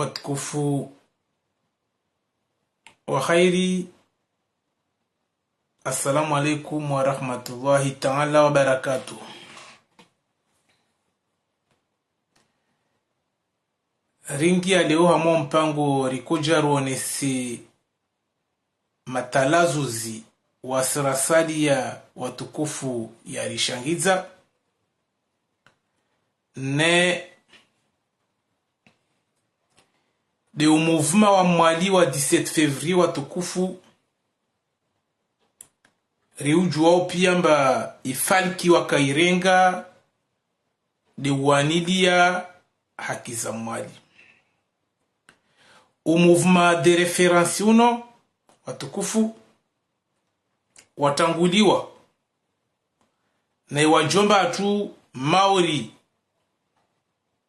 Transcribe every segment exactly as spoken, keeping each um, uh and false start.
Watukufu wa kheri, assalamu alaikum wa rahmatullahi ta'ala wa barakatuh. Ringia leo hamwa mpango rikoja ruonese matalazuzi wa sirasali ya watukufu ya rishangidza, ne de umuvuma wa Mwali wa dix-sept février watukufu, riujuao pia mba ifalki wakairenga de uwanilia haki za Mwali. Umuvuma de référence uno, watukufu, watanguliwa na iwajomba atu Mauri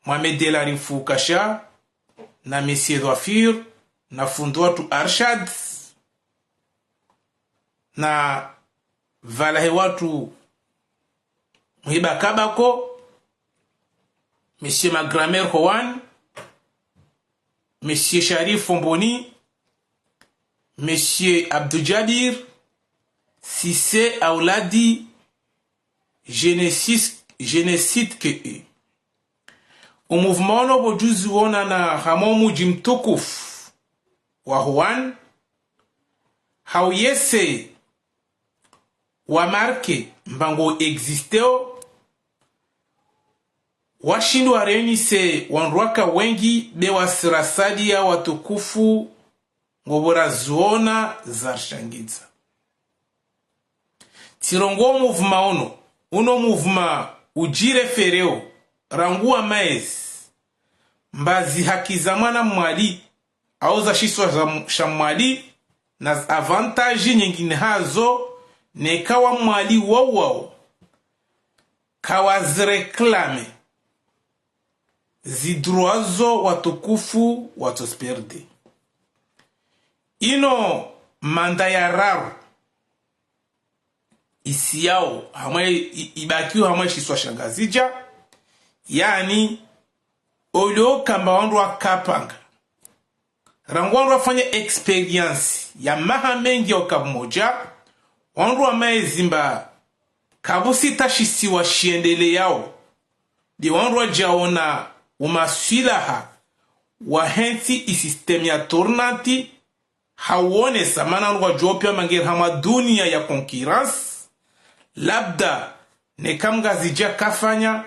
Mohamed El Arif Oukasha, na Monsieur Dhwafir, na fundi watu Arshad, na valehe watu Mwiba Kabako, Monsieur Magramer Hoan, Monsieur Sharif Fomboni, Monsieur Abdou Djabir, Cissé Aouladi, je ne cite, je ne cite que eux. Umuvuma ono bo juzi wonana hamwa umuji mtukufu wa Hoan, hauyese wa marqué mba ngo existeo, washindi wa réunissé wandru waka wengi be wa sirasali ya watukufu ngo bo raziona za rishangidza. Tsirongoa umuvuma uno, uno muvuma ujirefereo rangu wa maezi mba zi haki za mwana Mwali, au za shisiwa za, sha Mwali, na za avantage nyingine hazo, neka wa Mwali wao wao kawazireklame, zi droit zo watukufu watsoziperde. Ino manda ya raru isiyao hamwe i-, ibakio hamwe shisiwa sha Ngazidja, yani, olio kamba wandru wakapanga. Rangu wandru wafanya expérience ya maha mengi ya uka mmoja, wandru wa maezi mba kabusi ta shisiwa shiendeleyao, de wandru wajaona umaswilaha wa hentsi i système ya tournante, hauonesa mana wandru wajuao pia mba ngeri hamwa dunia ya concurrence, labda neka Mngazidja kafanya,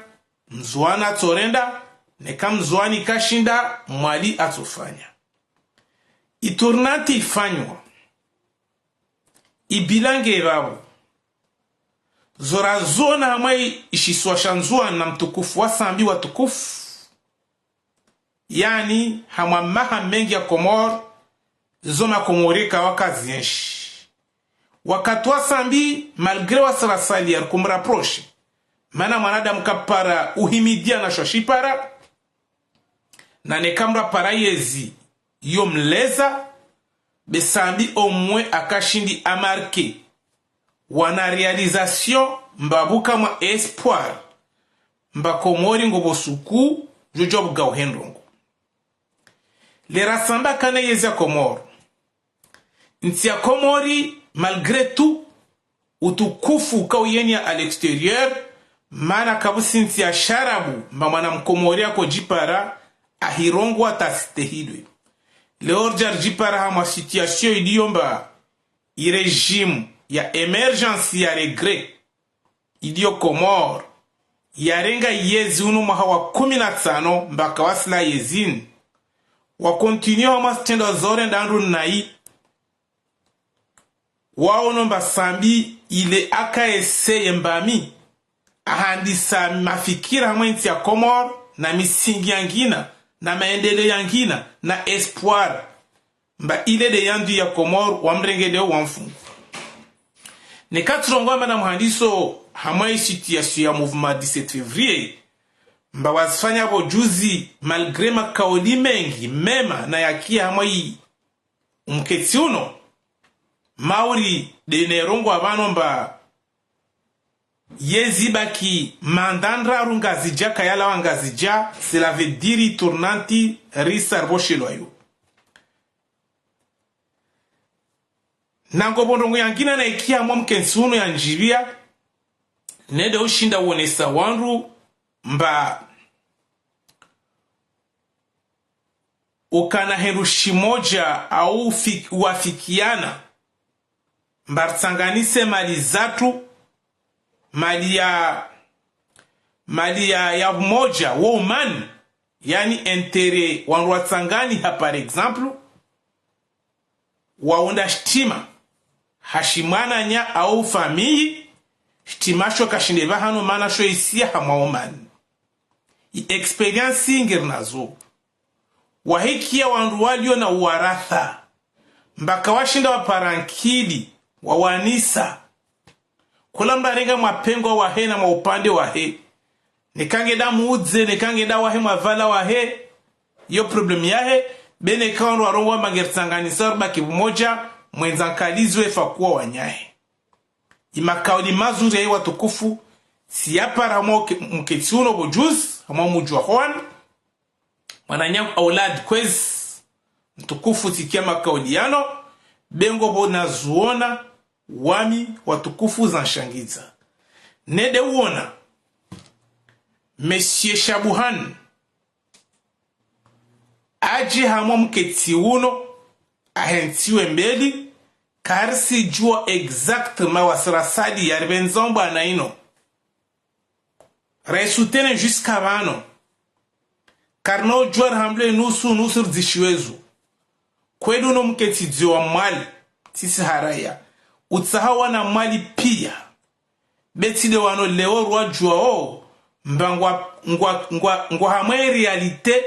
Mndzuani atsorenda, neka Mndzuani kashinda, Mwali atsofanya. I tournante ifanywa, i bilan nge vavo. Zo raziona hamwe i-, ishisiwa sha Ndzuani na mtukufu wa Sambi watukufu, yani, hamwa maha mengi ya Komori, zo makomori kawaka zienshi. Wakati wa Sambi, malgré wa sirasali ya rikumrapprocher, mana mwanadamu kapara uhimidia na shwa shipara, na neka mrapara yezi yo mleza, be Sambi omwe akashindi amarqué wana réalisation mba buka mwa espoir mba Komori ngo bo suku jojo buga uhendrongo. Lera Sambi akana yezi ya Komori. Ntsi ya Komori, malgré tout, utukufu kauyenia à l'extérieur, mana kabusi ntsi ya sharabu mba mwana mkomori akojipara ahirongoa tasitehilwe. Leo rija rijipara hamwa situation iliyo mba i régime ya émergence ya regret iliyo Komori, yarenga yezi unu mwaha wa kumi na tsano mba kawasila yezini. Wa continuer hamwa zitrendwa zorenda ndru nayi. Waono mba Sambi ile aka essayé mbami ahandisa mafikira hamwe ntsi ya Komori na misingi yangina na maendeleo yangina na espoir. Mba ile de yandru ya Komori wamrengeleo wamfungu. Neka tsirongoa mana muhandiso hamwe i situation ya mouvement dix-sept février, mba wazifanya bo juzi, malgré makauli mengi mema na yakia hamwe i umketsi uno, mauri de nerongoa vano mba Yezi baki mandat ndraru Ngazidja kayalawa Ngazidja, cela veut dire tournante risa riboshelwa yo. Na ngapvo ndrongoo yangina na ikiya mwa mkentsi unu ya ndjiliya, nende ushinda wonesa wandru mba ukana hindru shimodja au fi-, wafikiana mba ritsanganise mali zatru, mali ya, mali ya, ya mdja wo umani, yaani intérêt wandru watsanganyiha, par exemple, waunda shitima ha shimwananya au famille, shitima sho kashinde pvahanu mana sho isiya hamwa umani. I expérience ngeri nazo. Wahikiya wandru walio na uwaratha, mba kawashinda wapara nkili, wawanisa. Kula mndru arenga mwa pengo wahe na mwa upande wahe. Neka ngenda mudze, neka ngenda wahe mwa pvala wahe, iyo problème yahe, be neka wandru warongoa mba ngeri tsanganisa ribaki pvumodja, mwendza nkalizi we fakuwa wanyahe. I makauli mazuri yayi watukufu, tsiyapara hamwa uke-, mkentsi unu pvo juzi, hamwa mdji wa Hoani. Mwananyangu Aulad Kwezi, mtukufu tsikiya makauli yanu, be ngapvo naziona, wami watukufu zanshangidza. Nende uona, Monsieur Shabuhan, adje hamwa mkentsi unu, ahentsiwe mbeli, karisidjua exactement wasirasadi yaripvendza mbwana inu. Raisutene jusqu'à pvanu. Karina udjua rihambile nusu, nusu ridzishiwezu. Kweli unu mkentsi dziwa Mwali, tsisi haraya. Utsaha wana Mwali piya. Be tsi de wanu leo rwadjuao, mba ngwa, ngwa, ngwa, ngwa hamwe réalité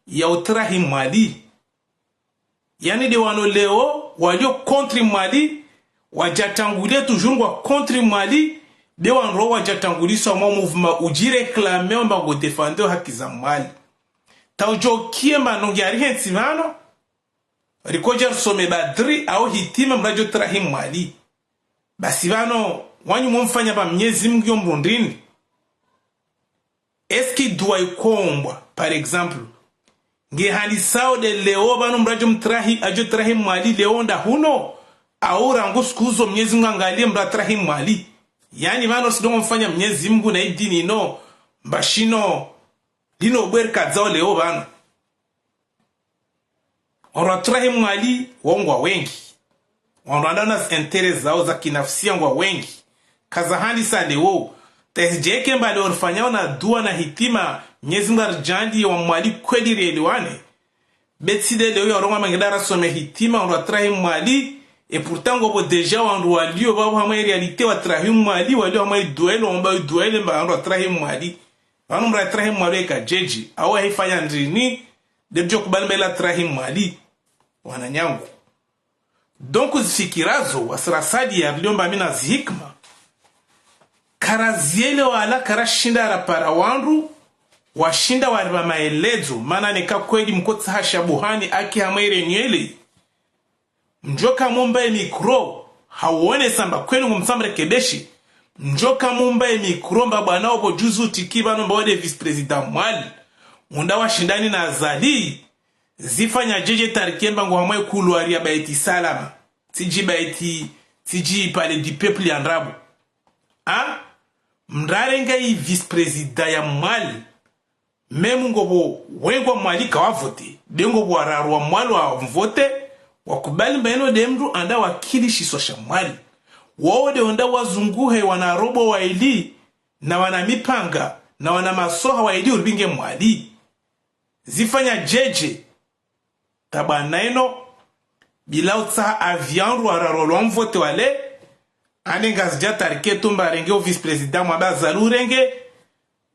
ya utrahi Mwali. Yaani de wanu leo, walio contre Mwali, wadjatangulie toujours ngwa contre Mwali, de wanu wadjatanguliswa mwa mouvement udjiréclamer mba ngo défendre haki za Mwali. Taudjo kiye mba nongi arihentsi pvanu, rikodja risome Badri au hitima mradjo trahi Mwali. Basi pvanu, wanyu mwamfanya pva Mnyezi Mngu yo mrundrini. Est-ce que dua ikombwa, par exemple, nge handisao de leo pvanu mradjo mtrahi, adjo trahi Mwali leo nda hunu, au rangu suku zo Mnyezi Mngu angaliye mratrahi Mwali. Yaani pvanu sidongo mfanya Mnyezi Mngu na idini inu, mba shinu, linu bwe rikadzao leo pvanu. Wandru watrahi Mwali, wao ngwa wengi. Wandru wandao na zi intérêts zao za kinafsia ngwa wengi. Kaza handisa leo. Taisije ke mba leo rifanyao na dua na hitima, Mnyezi Mngu aridjaanliye wa Mwali kweli rielewane. Be tsi de leo yarongoa mba ngenda rasome hitima, wandru watrahi Mwali. Et pourtant ngapvo déjà wandru walio pvapvo hamwe réalité watrahi Mwali, walio hamwe dua ile, wamba dua ile mba wandru watrahi Mwali. Pvanu mratrahi Mwali eka djedje, au ahifanya ndrini, de mdjo kubali mba ila trahi Mwali. Wananyangu. Donc zifikira zo, wasirasadi yarilio mba mi na zihikima. Karazielewa wala karashinda rapara wandru, washinda waripva maelezo, mana neka kweli mkotsaha Shabuhani aki hamwe réunion ile. Mdjoka mumba ye micro, hauonesa mba kweli ngumtsamrekebeshe. Mdjoka mumba ye micro mba bwana opvo juzi utiki pvanu mba wade vice-président Mwali. Unda washindani na Azali. Zifanya djedje tarike mba ngo hamwe couloir ya Baiti Salama. Tsidji Baiti, tsidji Palais du Peuple ya ndrabo. Ha? Mrarenge yi vice-président ya Mwali. Même ngopvo wengi wa Mwali kawavote, be ngopvo wararu wa Mwali wamvote, wakubali mba inu de mndru anda wakili shiswa sha Mwali. Wao de wenda wazunguhe wana robo waili, na wana mipanga, na wana masoha waili uribinge Mwali. Zifanya djedje, tabwana inu, bila utsaha avis ya wandru wararu walo wamvote wale, ane Ngazidja tarike tu mba renge o vice-président mwa Azali urenge,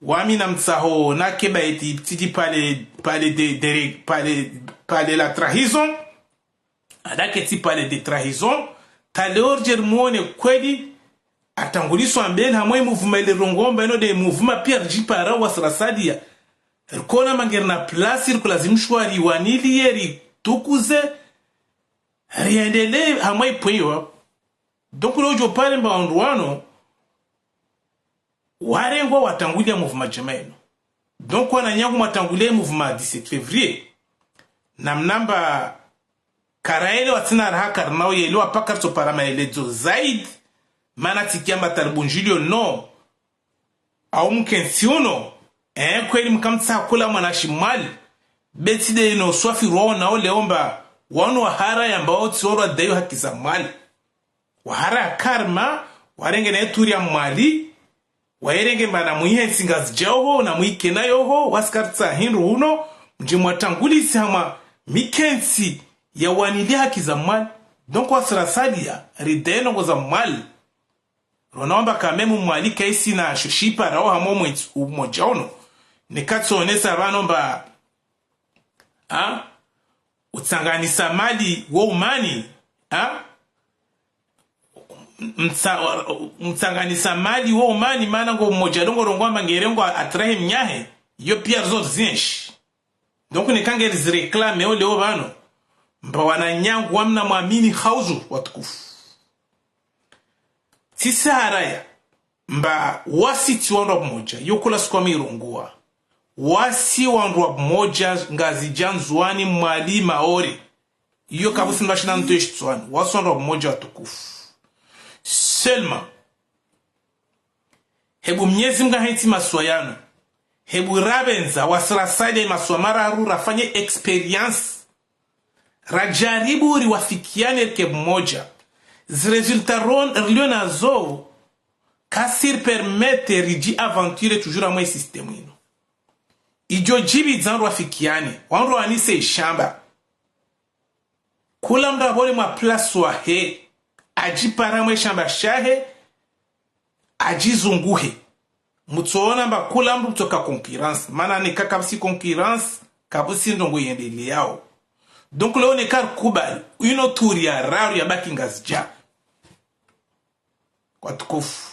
wami na mtsaho nake Baiti tsidji palais, palais de, de, palais, palais la trahison, adake tsi palais de trahison, ta leo ridje rimuone kweli, atanguliswa mbeli hamwe mouvement ile rongoa mba inu de mouvement pia ridjipara wasirasadi ya. Rikona mba ngeri na place, rikulazimishwa riwaniliye, ritukuze, riendelee hamwe ipvo iyo. Donc, leo udjo pare mba wandru wanu, Warengwa watangulia mouvement djama inu. Donc, wananyangu mwatangulia mouvement dix-sept février. Namnamba karaelewa tsena raha karinaoyelewa paka ritsopara maelezo zaidi. Mana tsikiamba talibundjilio no. Au mkentsi unu, eh, kweli mkamtsaha kula mwananyasi Mwali. Be tsi de ino swafi rwaonao leo mba, wanu wahara yamba wao tsi wao rwadayo haki za Mwali. Wahara ya karma, warenge na ituri ya Mwali, wairenge mba na mwihe ntsi Ngazidja oho, na mwikena yoho, wasi karitsaha hindru hunu, mdje mwatangulisi hama mikentsi ya wanilia haki za Mwali. Donc wasi rasalia, ridayeno ngo za Mwali. Rona wamba quand même Mwali kaisi na sho shiparao hama umwentsi umodja unu. Neka tsonesa pvanu mba, ha? Utsanganisa mali wo umani, ha? Mtsa-, mtsanganisa mali wo umani, mana ngo umodja ndo ngorongoa amba ngerengwa atrahe mnyahe, yo pia rizo zinshi. Donc neka ngeri zireklame o leo pvanu, mba wananyangu wami na mwamini hauzu watukufu. Tsisi haraya, mba wasi tsi wandru wa pvumodja, yo kula siku wami irongoa. Wasi wandru wa pvumodja, Ngazidja, Ndzuani, Mwali, Maore. Iyo kapvatsi mba shina nto eshitswani, wasi wandru wa pvumodja watukufu. Seulement, hebu Mnyezi Mngu ahentsi masiwa yanu. Hebu rapvendza wasi rasalie masiwa mararu rafanye expérience. Rajaribu riwafikiane rike pvumodja. Zi résultat ron-, rilio nazo, kasi ripermete ridji aventure toujours amwe système inu. Idjo djipvidza wandru wafikiane, wandru wanise ishamba. Kula mndru apvole mwa place wahe, adjipare mwe shamba shahe, adjizunguhe. Mutsoona mba kula mndru mutsoka concurrence. Mana neka kapvatsi concurrence, kapvatsi ndrongo yendeleao. Donc leo neka rikubali, ino turi ya raru yabaki Ngazidja. Watukufu.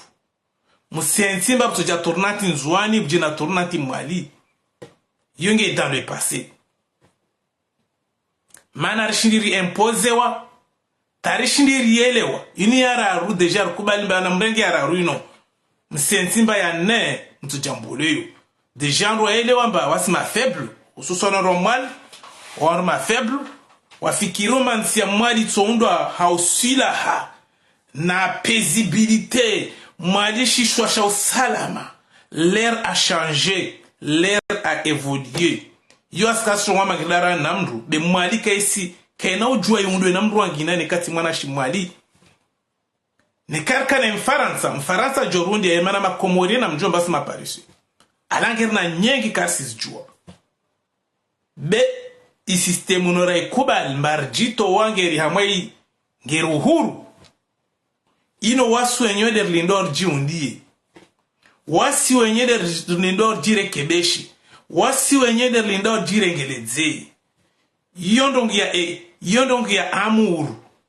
Musentsi mba mutsodja tournante Ndzuani, mudje na tournante Mwali. Yo nge dans le passé. Mana rishindi riimposewa, tarishindi rielewa. Ini ya raru déjà rikubali mba na mrenge ya raru ino. Musentsi mba ya nne, mutsodja mbole yo. Déjà wandru waelewa mba wasi ma faible, hususwan wandru wa Mwali, wandru ma faible, wafikiri mba ntsi ya Mwali itsoundwa ha usilaha, na paisibilité, Mwali shisiwa sha usalama. L'heure a changé, l'heure a évolué. Yo asika sirongwa magidara na mndru, be Mwali kaisi, kaina udjua iundwe na mndru wangina neka tsi mwananyasi Mwali. Neka rikana Mfarantsa, Mfarantsa djo rundi ya mana Makomori na mdjomba si ma Parisiens. Ala ngeri na nyengi karisi zidjua. Be, i système unu raikubali, mba ridjitowa ngeri hamwe i ngeri uhuru. Ino wasi wenyewe nde rilindao ridjiundie. Wasi wenyewe nde rilindao ridjirekebeshe. Wasi wenyewe nde rilindao ridjirengeledze. Iyo ndrongo ya e, iyo ndrongo ya amour,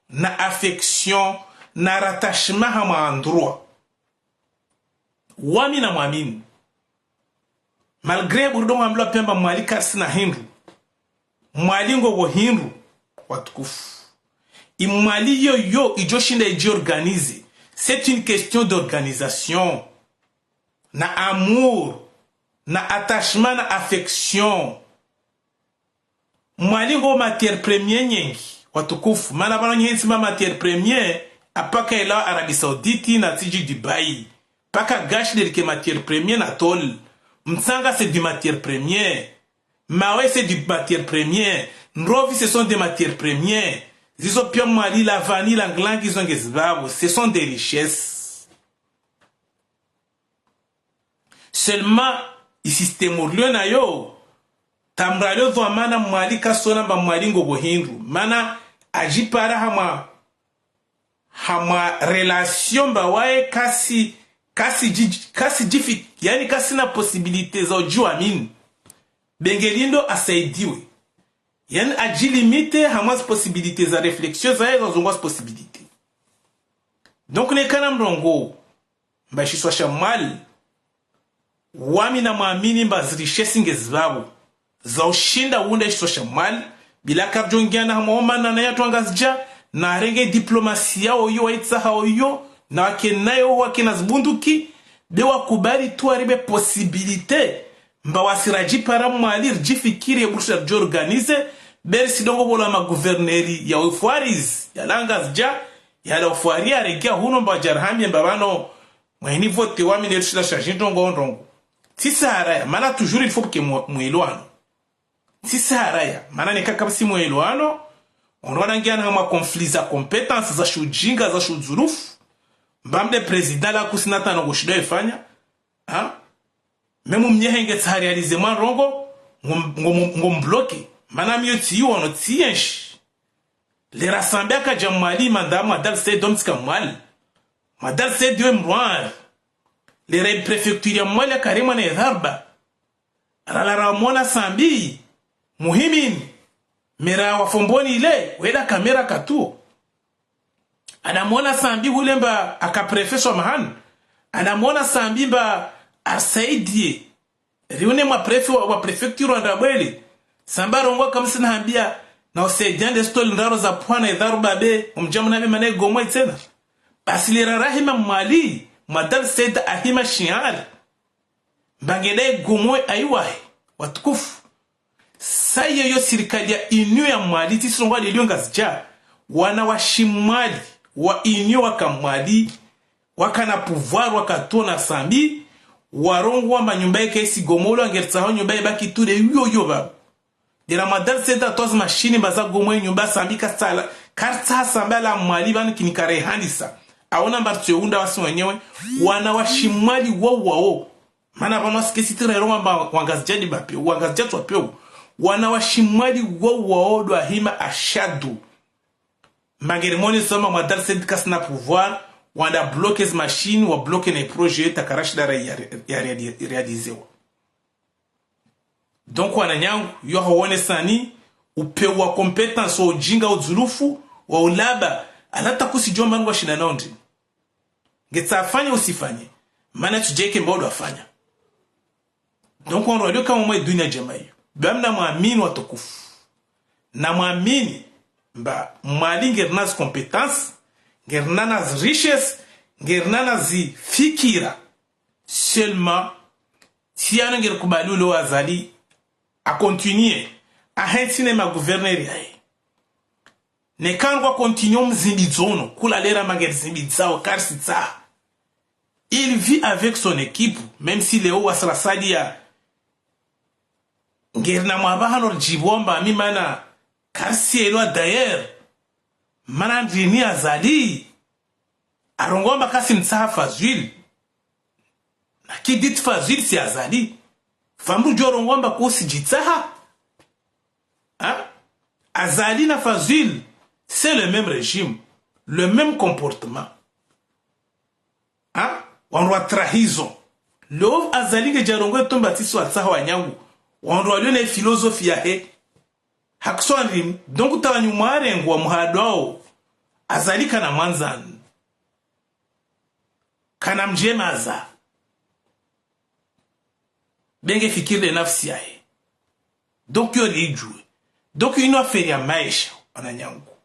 na affection, na rattachement ha mwandrwa. Wami na mwamini. Malgré burudon wa mlo pemba Mwali karisina hindru. Mwali ngopvo hindru, watukufu. I Mwali yo yo idjo shinda idji organiser. C'est une question d'organisation. Na amour, na attachement, na affection. Mwali ngo matière première nyengi, watukufu. Mana pvanu nyentsi ma matière première, apaka ila Arabie Saoudite na tsidji Dubaï. Paka gashi nde rike matière première na tôle. Mtsanga c'est du matière première. Mawe c'est du matière première. Ndrovi ce sont des matières premières. Zizo pia Mwali, la vanille, ylang ylang, izo ngezipvapvo. Ce sont des richesses. Seulement, i système rilio nayo, tamralio dhwamana Mwali kasona mba Mwali ngopvo hindru. Mana adjipara hamwa, hamwa relation mba waye kasi, kasi dji-, kasi djifi-, yani kasina possibilité za udjiwamini. Be ngelindo asaidiwe. Yani adjilimite hamwa zi possibilité za réflexion zaye za uzunguha zi possibilité. Donc, neka na mrongoo, mba ishisiwa sha Mwali, wami na mwamini mba zi richesses ngezipvapvo, za ushinda uunda ishisiwa sha Mwali, bila karidjongiana hamwa omana na yatru wa Ngazidja, na arenge diplomasia oyo, waitsaha oyo, na wake nayo, wake na zibunduki, Be wakubali tu waribe possibilité mba wasi radjipara Mwali ridjifikiri ye burusha ridjo organiser, be risi ndrongo pvola ma gouverneurs ya Foires, ya la Ngazidja, ya la Foires, ya regea hunu mba wadjarihambiye mba pvanu, mwa hini vote wa mine rishila sha zindrongo ndrongo. Tsi sahara ya, mana toujours il faut que mwe-, mwelewano. Tsi sahara ya, mana neka kapvatsi mwelewano, wandru wanangiana ha ma conflits za compétences, za shudjinga, za shudzulufu. Mba mde président la kusina tano ngushindo efanya. Ha? Même mnyehe nge tsaha réaliser mwa ndrongo, ngo, ngo, ngo mbloqué. Mana miyo tsi yiwono tsi yenshi. Le rassemblée yakadja Mwali, manda Mwadal Said omtsika Mwali. Mwadal Said yo mrwari. Le ra préfecture ya Mwali yakaremwa ne dharba. Rala ramwona Sambi, muhimini, mera wa Fomboni ile, wela kamera katuo. Anamwona Sambi hule mba aka préfet Swamahani. Anamwona Sambi mba asaidie. Riune mwa préfet wa, wa préfecture wa Ndabwele. Samba rongoa kamsina hambia, na usaidia nde stoli ndraru za pwana idharu babe, omdjamu nabe mana igomo itsena. Basi lera rahima Mwali, Mwadal Said ahima shiari. Mba ngeda igomo ayiwahe, watukufu. Sa iyo yo sirikali ya union ya Mwali, tsi sirongoa lelio Ngazidja. Wana wa shimwali, wa union waka Mwali, wakana pouvoir, wakatuo na Sambi, warongoa mba nyumba yeka isigomolwa, ngeritsaho nyumba ibaki tu nde iyo iyo pvapvo. Ndela Mwadal Said atoa zi mashini mba zagomoe nyumba Sambi kasala, karitsaha samba la Mwali pvanu kini karehandisa. Aona mba ritso unda wasi wenyewe, wana wa shimwali wao wao. Mana pvanu wasi kesi tira irongoa mba Wangazidja ndi bapveu, Wangazidja tswapveu. Wana wa shimwali wao wao ndo wahima ashadu. Mba ngeri mone samba Mwadal Said kasina pouvoir, wanda bloquer zi mashini, wa bloquer ne projet yo ita karashida ra ya, ya, ya, ya réalisewa. Donc, wananyangu, yo hawonesani, upveu wa compétence, wa udjinga, udzulufu, wa ulaba, alata kusi djomba ngwa shida nao ndini. Ngetsa afanye usifanye, mana tsudjeke mba ndo afanya. Donc, wandru walio kama mwe dunia djema iyo. Bamna mwamini watukufu. Na mwamini, mba Mwali ngerina zi compétence, ngerina na zi richesse, ngerina na zi fikira. Seulement, tsi yanu ngeri kubali ule wa Azali, a continuer, ahentsi ne ma gouverneurs yahe. Neka ngwa continuer omzimbidzo ono, kula lera mba ngeri zimbidzao, karisi tsaha. Il vit avec son équipe, même si leo wasirasadi ya, ngerina mwapvaha no ridjibomba, mi mana, karisi elwa d'ailleurs, mana ndini Azali, arongoa mba kasi mtsaha Fazul. Na qui dit Fazul si Azali. Pvamdru djo rongoa mba kusi djitsaha. Hein? Azali na Fazul, c'est le même régime, le même comportement. Hein? Wandru wa trahison. Leo Azali ngedja rongoa eto mba tsi si watsaha wanyangu. Wandru walio ne philosophie yahe. Hakuswa ndini, donc tawanyu mwarengwa muhadwao, Azali kana mwandzani. Kana mdjemaza. Be nge fikiri le nafsi yahe. Donc yo lidjue. Donc inu affaire ya maesha, wananyangu.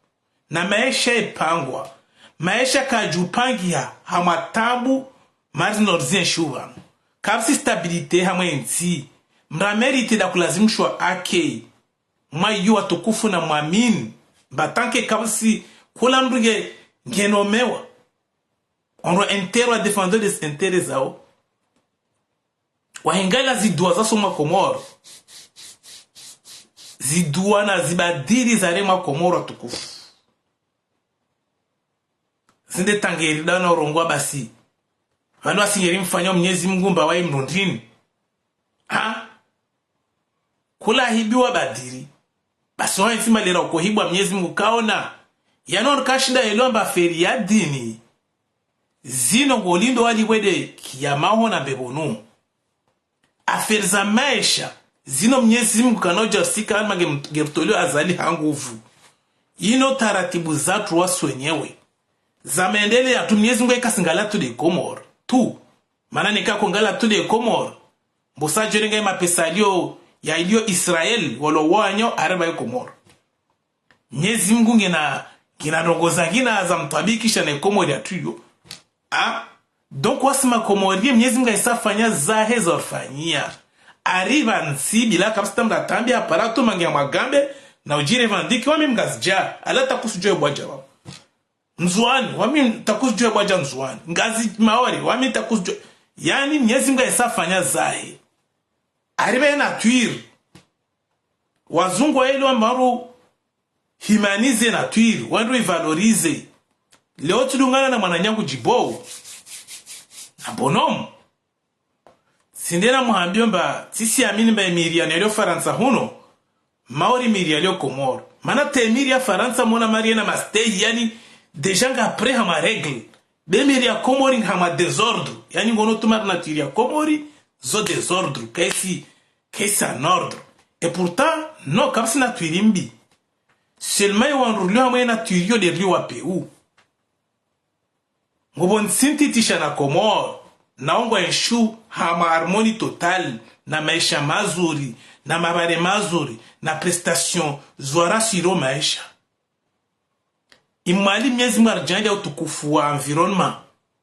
Na maesha epangwa. Maesha kadjupangiha ha matabu, mari norizi enshi pvanu. Kapvatsi stabilité hamwe ntsi. Mra mérite nda kulazimishwa ake. Mwa iyo watukufu na mwamini, mba tant que kapvatsi kula mdru nge, nge nomewa. Wandru wa intérêt wa défendre des intérêts zao. Wahingalia zidua zasomwa Komoro. Zidua na zibadiri zaremwa Komoro watukufu. Zinde tangeri dana urongoa basi. Pvanu wasi ngeri mfanya Mnyezi Mungu mba wayi mrundini. Ha? Kula hibiwa badiri. Basi wayi ntsima lera uko hibwa Mnyezi Mungu kaona. Yanu kashida elwa mba affaire ya dini. Zino ngolindo wali wede kiyama ho na mbepvonu. Affaire za maesha, zino Mnyezi Mungu kanodja usika hama nge, nge mtolio Azali ha nguvu. Ino taratibu zatru wasi wenyewe. Za maendeleo yatru Mnyezi Mungu eka si ngala tu nde Komoro. Tu. Mana neka ko ngala tu nde Komoro. Mbosa djerenga mapesa yalio, ya ilio Israel, walo wanyo, areba yo Komoro. Mnyezi Mungu ngena, ngena ndrongo zangina za mtwabikisha ne Komori yatru iyo. Ha? Donc, wasi ma Comoriens, Mnyezi Mngu yesa fanya zahe za ufanyia. Ari pvanu tsi bila kapvatsi mdru atambi apara tu mange ya mwagambe, na udji revendiquer, wami Mngazidja, ala takusudjo bwadja wao. Ndzuani, wami takusudjo bwadja Ndzuani. Ngazi Maore, wami takusudjo. Yaani, Mnyezi Mngu yesa fanya zahe. Ari pve nature. Wazungu waelewa mbaru humaniser nature, wandru i valoriser. Leo tsidungana na mwananyangu Djibo. Na bonhomme. Tsinde na muhambio mba, tsisi amini mba emiri yanu yalio Farantsa huno, Maore miri yalio Komoro. Mana te miri ya Farantsa mona mari yena mastehi, yaani, déjà nga prêt ha ma règles. Be miri ya Komori nga ha ma désordre. Yaani, ngono tu mari nature ya Komori, zo désordre. Kaisi, kaisi en ordre. Et pourtant, non, kapvatsi nature mbi. Seulement, iwandru rilio hamwe nature yo de rilio wa peu. Ngopvo ntsi ntiti sha na Comores, na ongwa enshu ha ma harmonie totale, na maesha mazuri, na mabare mazuri, na prestation zo rassurant maesha. Imwali Mnyezi Mngu aridjaanlia utukufu wa environnement,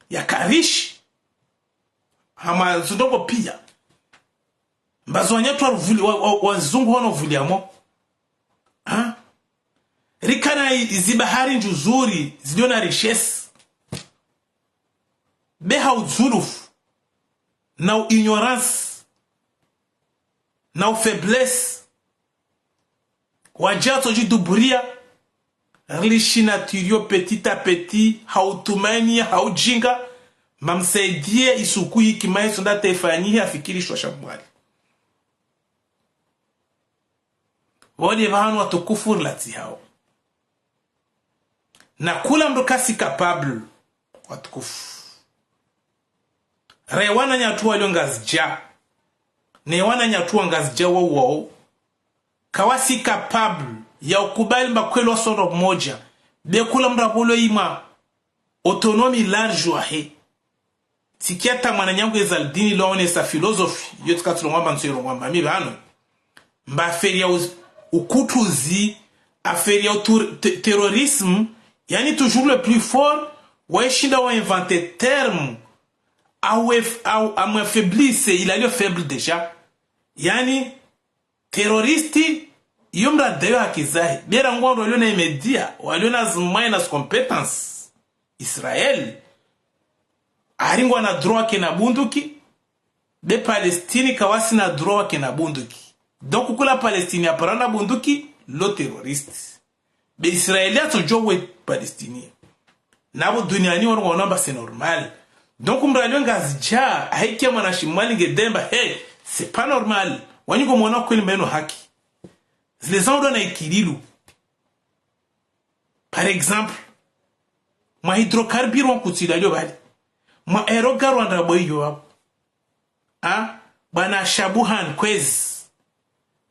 yaka riche, ha ma zindrongo pia. Mbazo wanyatru wa ruvuli, wa, wa, wazungu wano vuliamo. Ha? Rikana i-, zibahari ndjuzuri, zilio na richesse. Be ha udzulufu, na u ignorance, na u faiblesse. Wadjatso djiduburia, rilishi nature yo petit à petit, ha utumaini, ha udjinga, mamsaidie isuku yiki maheso nda tefanyihe afikiri shwa sha Mwali. Wode pvahanu watukufu rilatsi hao. Na kula mdru kasi capable, watukufu. Re wananyatru walio Ngazidja. Ne wananyatru wa Ngazidja wao wao. Kawasi capable ya ukubali mba kweli wasondro mmoja. Be kula mdru apvolwe imwa autonomie large wahe. Tsikia ta mwananyangu Ezaldini lwaonesa philosophie, yo tsika tsulongwa mba ntsu yelongwa mba mi pvanu. Mba affaire ya uz-, ukutuzi, affaire ya utur-, te-, terrorisme, yaani toujours le plus fort, waishinda wa inventer terme, awe f-, au, amwe affaiblisse, il a le faible déjà. Yaani, terroriste, iyo mdru adayo haki zahe. Bera ngwandru walio na imedia, walio na zimwaye na compétence. Israël, ari ngwana droit wake na bunduki, be Palestine kawasina droit wake na bunduki. Donc, kula Palestine aparana bunduki, lo terroriste. Be Israël yatsodjo we Palestine. Nabo duniani wanu ngwaona mba c'est normal. Donc, mdru alio Ngazidja, ahikia mwana shimwali nge demba, hey, c'est pas normal. Wanyu ngomwona kweli mba inu haki. Zile zandro na ikililu. Par exemple, mwa hydrocarbures wa Nkutsila lio bali. Mwa aérogare wa Ndrabo iyo wabo. Ha? Bwana Shabuhan Kwezi.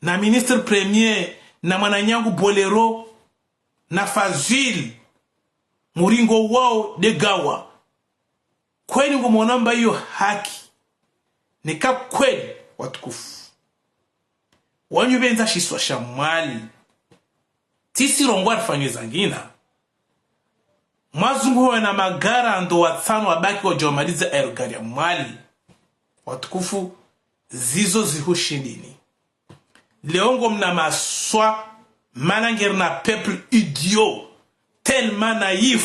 Na ministre premier, na mwananyangu Bolero, na Fazul, muringo wao de gawa. Kweli ngomwona mba iyo haki. Neka kweli watukufu. Wanyu bendza shisiwa sha Mwali. Tsisi rongoa rifanywe zangina. Mwazungu huwe na magari ndo watsanu wabaki wadjo maliza aérogare ya Mwali. Watukufu, zizo zihushindini. Leo ngomna maswa, mana ngerina peuple idiot, tellement naïf.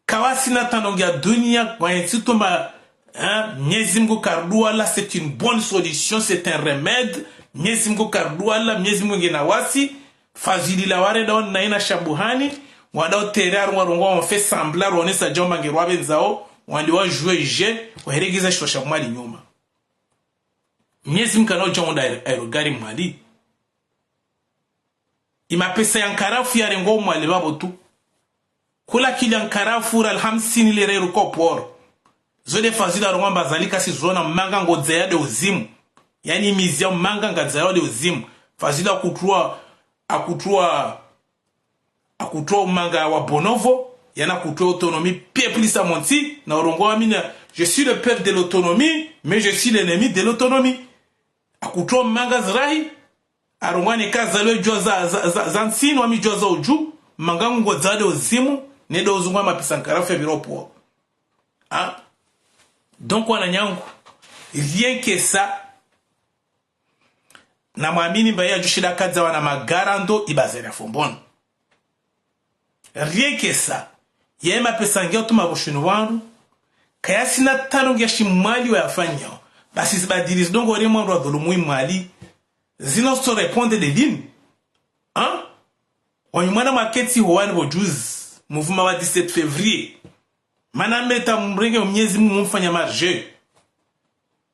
Kawasina tano ngia dunia, kwa yentsi tumba, hein, Mnyezi Mngu kardwala, c'est une bonne solution, c'est un remède. Mnyezi Mngu kardwala, Mnyezi Mngu ngena wasi. Fazul la warenda wana ina Shabuhani, wada utere aru warongoa, on fait semblant, waonesa djomba ngerwa bendzao, wandi wa jouer jeu, waheregeza shisiwa sha Mwali nyuma. Mnyezi Mngu kana udja unda aérogare Mwali. Imapesa ya nkarafu yarengwa Mwali babo tu. Kula kilo ya nkarafu ra alhamsini lera iruka o port. Zo de Fazul arongoa mba zalika si zona manga ngodzaya de uzimu. Yaani mizi ya manga ngadzaya de uzimu. Fazul akutrua, akutrua, akutrua umanga wa Bonovo, yana kutrua autonomie peuple sa montsi, na urongoa mina, je suis le père de l'autonomie, mais je suis l'ennemi de l'autonomie. Akutrua manga zirahi, arongoa neka zalwe djua za, za, za, za ntsini wami djua za udju, manga ngu ngodzaya de uzimu, ne de uzungu wa mapesa nkarafu ya biro port. Ha? Donc, wananyangu, rien que ça, na mwamini mba yadjo shinda kadza wana magarando ibazere ya Fomboni. Rien que ça, yaye mapesa ngiyo tuma bushuni wandru, kayasina tano ngiya shimwali wayafanyao. Basi zibadiri zidongo ore mwandru wa dhulumu imwali, zino so répondre de lini. Hein? Wanyu mwana mwaketsi ho wani bo juzi, mouvement wa dix-sept février. Mana meta mrenge Mnyezi Mungu mumfanya marge.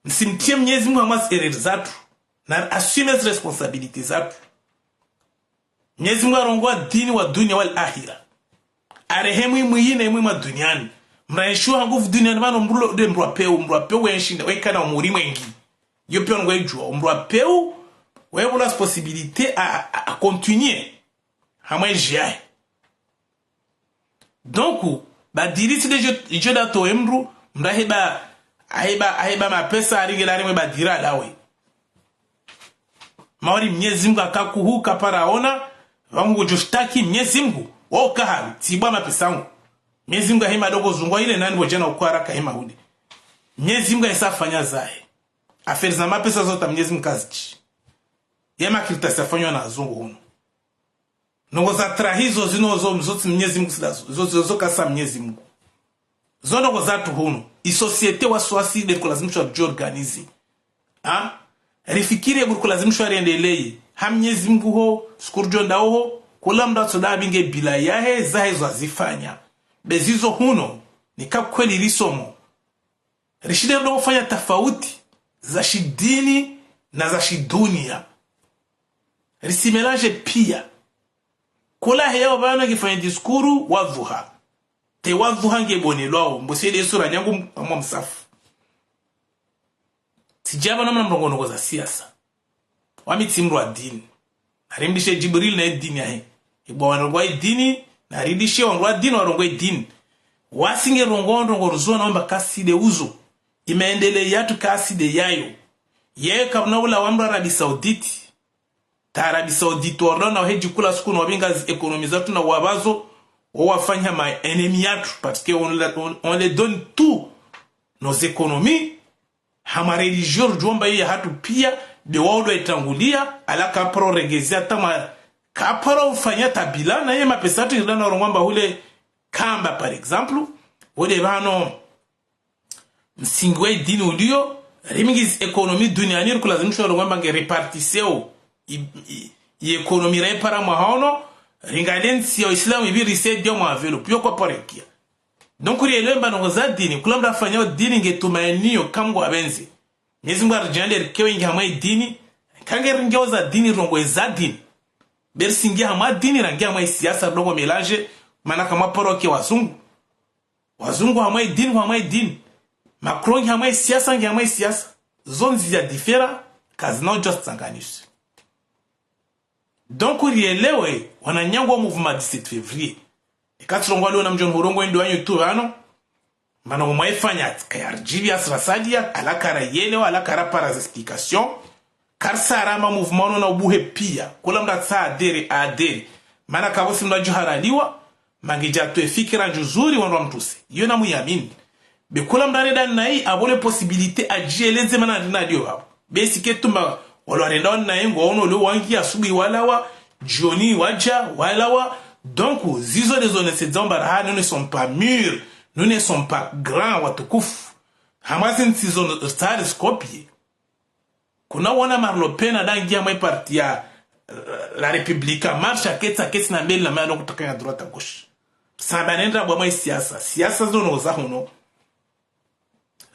Msimtie Mnyezi Mungu hamwa zi erreur zatru. Na assume zi responsabilité zatru. Mnyezi Mungu arongoa dini wa dunia wal ahira. Arehemu imwi yina imwi mwa duniani. Mraenshi ha nguvu duniani pvanu mdru lo de mdru wa peu, mdru wa peu wenshinda, wekana umuri mwengi. Yo piya ngwedjuwa, mdru wa peu, webula possibilité à, à, à continuer. Hamwe ndzia yahe. Donc, badiri tsi de djo, djo dato emdru, mdru aheba, aheba, aheba mapesa aringe la rimwe badira lawe. Mauri Mnyezi Mungu akakuhu kapara ona, wangu djo shtaki Mnyezi Mungu, wao kahawi, tsibwa mapesa ngu. Mnyezi Mungu ahima dogo zungwa ile nani bo djana ukwara kahima hule. Mnyezi Mungu ahisa fanya zahe. Affaire za mapesa zota Mnyezi Mungu kazitsi. Ye makirita safanywa na zungu hunu. Ndrongo za trahi zo zino zo, zo tsi Mnyezi Mungu sila zo, zo, zo, zo kasa Mnyezi Mungu. Zo ndrongo zatru hunu. I société wasi wasi de kulazimishwa djo organiser. Ha? Rifikiri ye buri kulazimishwa riendeleye. Ha Mnyezi Mungu ho, siku ridjo nda oho, kula mdru atso da abinge bila yahe, zahe zo azifanya. Be zizo huno, nika kweli risomo. Rishinde ndo ufanya tafauti za shidini na za shidunia. Risimélanger piya. Kula heya opvanu ngifanya diskuru wadhuha. Te wadhuha ngebonelwao, mbo sede sura nyangu m-, mwa msafu. Tsidjaba namna mrongo ndrongo za siasa. Wami tsi mdru wa dini. Narimlishe Djibril na idini yahe. Ibwa wandrongo wa idini, naridishe wandru wa dini, warongo idini. Wasi ngerongo ndrongo ruzo naomba kaside uzo. Imaendele yatru kaside yayo. Yeye kamna ula wa mdru Arabie Saoudite. Ta Arabie Saoudite, warona wahe djikula suku no wabinga zi économie zatru na wabazo, wo wafanya ma ennemis yatru, parce que on, la- on, on les donne tout, nos économies, hama religion ridjomba iyo yahatru piya, be wao ndo itangulia, ala kaparo regezia tama, kaparo ufanya tabila, na ye mapesa tu yirida na urongwa mba hule kamba, par exemple, wode pvano, msingi wa idini uliyo, rimingi zi économie duniani rikulazimishwa rongwa mba nge répartisseo, i, i, i économie raipara mwaha ono, ringale ntsi ya Uislamu ipvi risaidia mwa enveloppe, yo kwa parekia. Donc, rielewe mba ndrongo za dini, kula mdru afanyao dini nge tumainiyo, kamwe ngwa benzi. Mnyezi Mungu aridjande rike wengi hamwa idini, kange ringeo za dini, rongo za dini. Be risingi hamwa dini, rangi hamwa isiasa, rongo mélanger, mana kamwa parokia wazungu. Wazungu hamwa idini, hamwa idini. Macron ngi hamwa isiasa, ngi hamwa isiasa. Zo ndzia différent, kazina udjo zitsanganisa. Donc, rielewe, wananyangu wa mouvement dix-sept février. Eka tsirongo leo na mdjo nuhurongo endo wanyu tu pvano. Mana umwe ifanya, kayarijibi asirasadia, ala karayelewa, ala karapara zi explication. Karisara ma mouvement ono na ubuhe piya. Kula mdru atsaha adhérer, adhérer. Mana kapvatsi mdru adjo haraliwa, mangidja atowe fikira ndjuzuri wandru wamtuse. Iyo namuyamini. Be kula mdru arenda nayi, apvo le possibilité adjieleze mana ndina dio pvapvo. Be si ke tumba, walo arenda nayi, ngwaono leo wangi asubuhi walawa, djioni wadja, walawa. Donc, zizo ndezo nesedzao mba raha, nous ne sommes pas mûrs, nous ne sommes pas grands, watukufu. Hamwa zi ntsi zo tsari zikopie. Kuna wona Marine Le Pen adangia mwe parti ya, eh, La République En Marche, aketsi, aketsi na mbeli na maya no kutakanya droite à gauche. Samba nenda bwa mwe siasa. Siasa zo no za huno.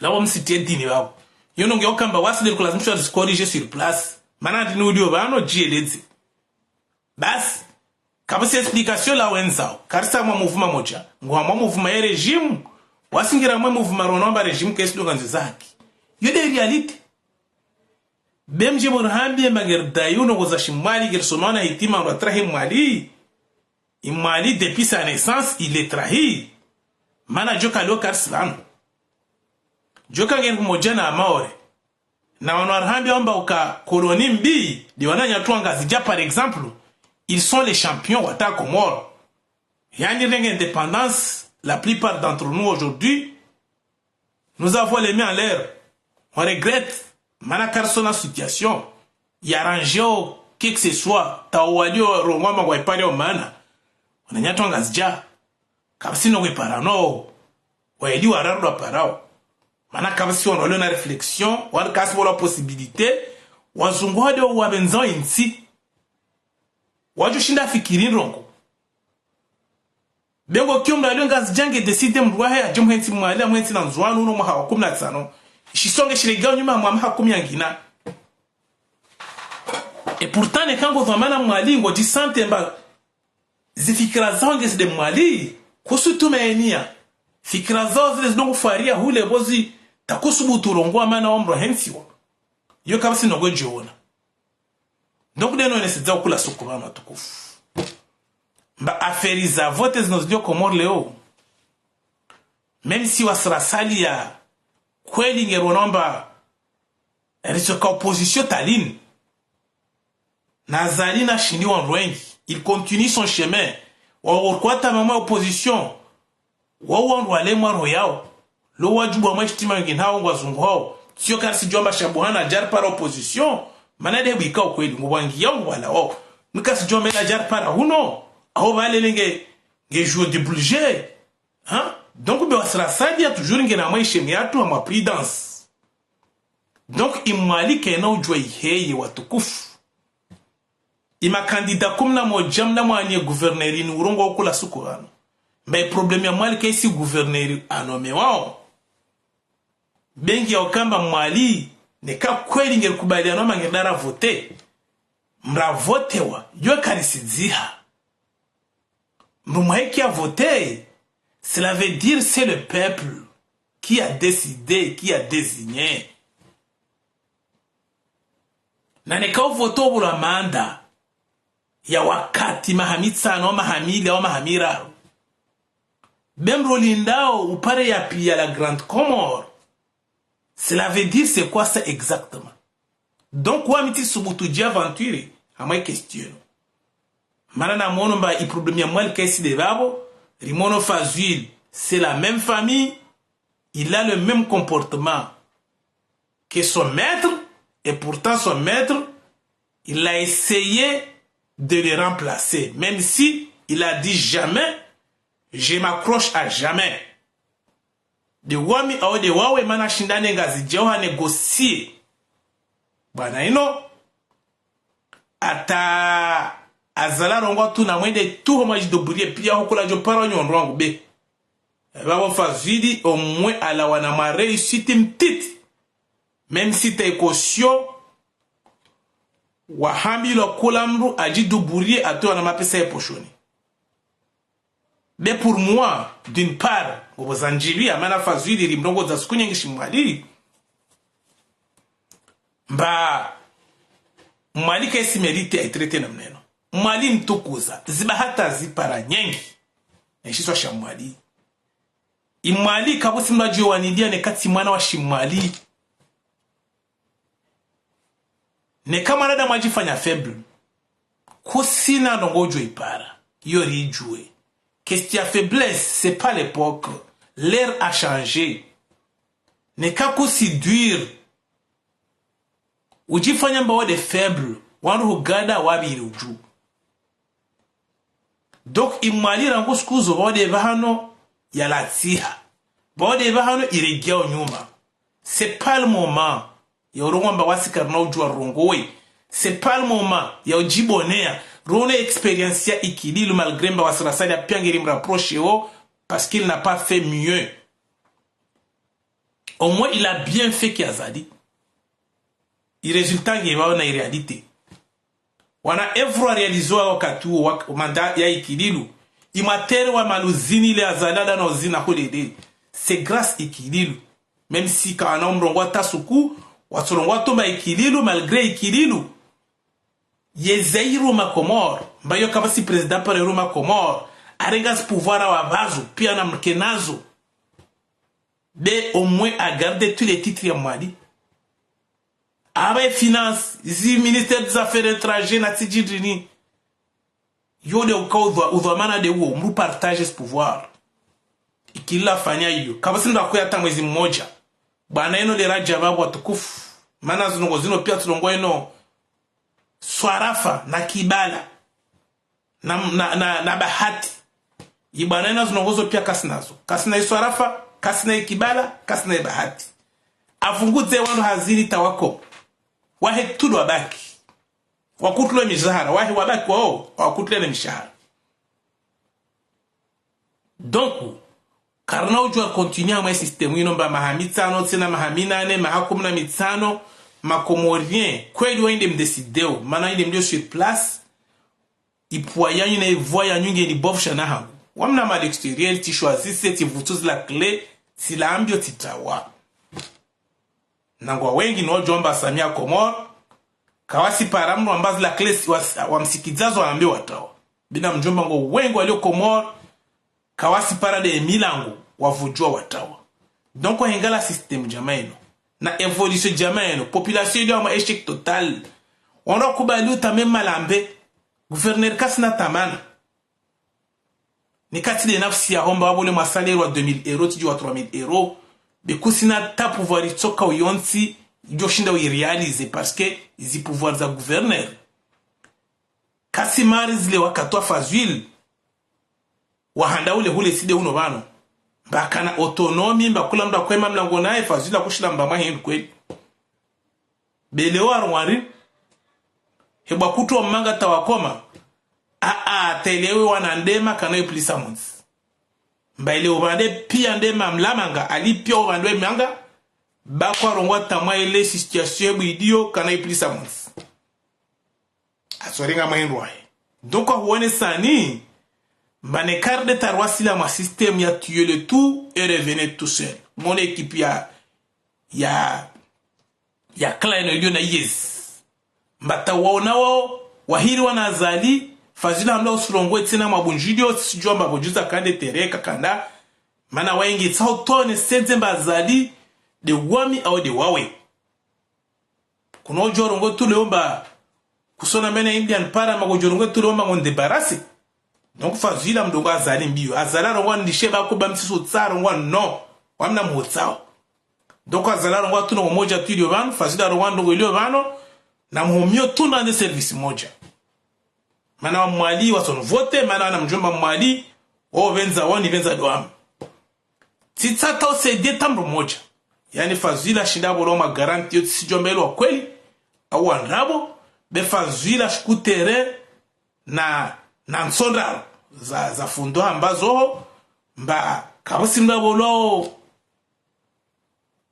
Lawo msitie dini wawo. Yo no nge okamba wasi de kulazimishwa zi corriger sur place. Mana dini ulio pvano djieleze. Basi, kapvatsi explication la wenzao. Karisa mwa mouvement modja. Ngwa mwa mouvement ye régime. Wasingira mwe mouvement rono amba régime kesi donga nzi za haki. Yo de réalité. Be mdje murihambiye mba ngeri dayi uno koza shimwali, ngeri somana hitima ndo atrahi mwali. Imwali depuis sa naissance, il est trahi. Mana djoka leo karisi pvanu. Djoka ngeri kumodja na Maore. Na wanu warihambiya wamba uka colonie mbi, de wananyatru wa Ngazidja, par exemple, ils sont les champions wata Comores. Yani renge indépendance, la plupart d'entre nous aujourd'hui, Nous avons les mains en l'air. On regrette. Mana karitsona situation ya arranger o que que ce soit. Tsi wo walio rongoa mangwa ipare o mana. Wananyatru wa Ngazidja. Kapvatsi no kwipara no. Waili wararu waparao. Mana kapvatsi wandru walio na réflexion, wandru kawasi pvolwa possibilité, wazungu wade wapvendzao intsi. Wadjoshinda fikiri ndrongoo. Be ngo kio mndru alio Ngazidja nge décidé mndru wahe yadje mhentsi Mwali, amhentsi na Ndzuani uno mwaha wa kumi na tsano. Ishisonge shiregea nyuma mwa maha kumi yangina. Et pourtant neka ngo dhwamana Mwali ngodjisentir mba zifikira zao nge zide Mwali, kusutumainiya. Fikira zao zile zidongo fwaria hule pvo zi takusubutu rongoa mana wa mndru hentsiwa. Iyo kapvatsi no ngudjoona. Donc, ndeno nesidza ukula suku pvanu watukufu. Mba affaire za vote zino zilio Comores leo. Même si wasirasaliya kweli nge ronomba ritsoka opposition talini. Na Azali nashindi wandru wengi. Il continue son chemin. Wa, wa kwata mama opposition. Wao wandru walemwa roho yao. Lo wadjubu wa mwa shitima wengi nao ngwazunguhao. Tsiyo karisidjua mba Shabuhana hadjaripara opposition. Mana de bwika ukweli. Ngwangiyao ngwalawao. Nikasidjua mba hadjaripara huno. Aho pvalele nge, nge jouer de budget. Hein? Donc, be wasirasaliya toujours nge na mwa ishemi yatru ha mwa prudence. Donc, i Mwali kena udjua iheye watukufu. I makandida kumi na moja mna mwaniye gouverneur ni urongoa ukula suku pvanu. Mba i problème ya Mwali kaisi gouverneur anomewao. Be ngi ya ukamba Mwali, neka kweli ngerikubaliana mba ngedara vote. Mra votewa, yo karisidziha. Mndru mwahe ki a voté, cela veut dire c'est le peuple qui a décidé, qui a désigné. Na neka uvoté obula manda ya wakati maha mitsano, maha mili, maha miraru. Be mndru lindao upare ya piya la Grande Comore. Cela veut dire c'est quoi ça exactement? Donc, wami tsisubutu dji aventurer, amwe question. Mana namono mba i problème ya Mwali kaisi de pvapvo, rimono Fazul, c'est la même famille, il a le même comportement que son maître, et pourtant son maître, il a essayé de le remplacer, même si il a dit jamais, je m'accroche à jamais. De wami au de wawe mana shindane Ngazidja ha négocier. Bwana ino, ata Azali arongoa tu na mwende tu ho mwa djidoburie piya hukula djo para nyondro wangu be. Pvapvo Fazul omwe alawana mwa réussite mtiti. Même si ta équation, wahambilwa kula mndru adjidoburie atowa na mapesa ye poshoni. Be pour moi, d'une part, ngopvo zandjivi, amana Fazul ri mrongoza suku nyengi shi Mwali. Mba Mwali kaisi mérite ya itraité namna ino. Mwali mtukuza, ziba hata zipara nyengi. Na ishiswa sha Mwali. I Mwali kapvatsi mndru adjo wanilia neka tsi mwana wa shi Mwali. Neka mwanadamu adjifanya faible, kusina ndrongo udjo ipara, iyo ridjue. Question ya faiblesse, c'est pas l'époque. L'heure a changé. Neka kusi dur, udjifanya mba wade faible, wandru hugada wapviri udju. Donc, i Mwali rangu suku zo pvwade pvahano yalatsiha. Pvwade pvahano iregea nyuma. C'est pas le moment ya urongoa mba wasi karina udjua rongowe. C'est pas le moment ya udjibonea. Rone expérience ya Ikililu malgré mba wasirasali ya piya ngeri mrapproché o, parce qu'il n'a pas fait mieux. Au moins, il a bien fait ki Azali. I résultat nge pvao na i réalité. Wana œuvre wa réalisé wa wakati wo wa mandat ya Ikililu. I mwa terre wa maluzini le Azali ada na uzina holede. C'est grâce Ikililu. Même si kana umrongoa ta suku, watsorongoa tu mba Ikililu, malgré Ikililu. Yeza iruma Comores, mba yo kapvatsi président para iruma Comores, arenga zi pouvoir wa pvazo, piya na mke nazo. Be au moins a garder tous les titres ya Mwali. Aba e finance, zi ministère des affaires étrangères na tsidjidini. Yo de uka udhwa, udhwamana de uo, mru partage ce pouvoir. Ikililu afanya iyo. Kapvatsi mndru akuya hata mwezi mmoja. Bwana eno le Rajab watukufu. Mana zinu ngo zinu pia tsilongo eno swarafa na kibala na, na, na, na bahati. Ibwana ena zinu ngo zo pia kasinazo. Kasina iswarafa, kasina ikibala, kasina ibahati. Avungudze wanu haziri tawako. Wahe tudu wabaki. Wakutulwe mishahara. Wahe wabaki wao, wakutulwe ne mishahara. Donc, karina udjua continuer mwe système ino mba maha mitsano, tsena maha minane, maha kumi na mitsano, ma Comoriens, kweli wa inde mdécidéo, mana inde mlio sur place, ipua yanyu na ivua yanyu nge ni bof shana hangu. Wamna ma l'extérieur, tsi choisisse, tsi vutuzi la clé, tsi la ambio, tsi tawa. Nangwa wengi no djomba Samia Comores, kawasi para mno ambazi la clé si wa, wamsikidzazo ambe watawa. Bina mdjomba ngo wengi walio Comores, kawasi para de milango wavudjua watawa. Donc, wahengala système djama eno. Na évolution djama eno. Population ilio ama échec total. Wano kubali utame malambe. Gouverneur kasina tamana. Ni kati de nafsi ya homba wabole mwa salaire wa deux mille euros, tsidjua trois mille euros. Be kusina ta pouvoir itsoka uyontsi, idjo shinda uiréaliser parce que izi pouvoir za gouverneur. Kasi mari zile wakati wa Fazul, wahanda ule hule side uno bano. Mba kana autonomie, mba kula mda kwema mlango naye, Fazul akushila mba mwa hindu kweli. Be leo arwari, hebwa kutwa manga tawakoma, a, a, telewe wana ndema kana iplisa monsi. Mba ile ubande pia ndema mlamanga, ali pia ubande manga, bakwa rongwa tamwa ile situation hebwa idio kana iplisa monsi. Asorenga mwa hindru wahe. Donc, ahuone sani, mba ne karde tarwasila mwa système ya tuer le tout et revenir tout seul. Mon équipe ya, ya, ya clan ino ilio na yes. Mba tawaona wao, wahiri wana Azali, Fazul hamla usurongo etsena mwa bundjilio, tsidjua mba bodjuza kande tereka kanda, mana waingi tsao tone sedze mba Azali, de wami au de wawe. Kuna udjo rongo tu leo mba kusona mena Indian para ma kudjo rongo tu leo mba ngo ndebarase. Donc Fazul mdrongo Azali mbio. Azali arongo ndishe ba kuba msiso tsa rongo no. Wamna mhotsao. Donc Azali arongo tu no moja tu ilio bano, Fazul arongo ndrongo ilio bano, na mhomio tu na nde service moja. Mana wa Mwali, wasonu vote, mana wana mdjomba Mwali, o benza wani benza dwamu. Tsitsa tao sede tamro moja. Yani Fazul ashinda bolo ma garantie yo tsidjomba ilo wa kweli, au wa ndrabo, be Fazul ashuku tere na, na nsonda za, za fundo hamba zoho, mba kabusi mda bolo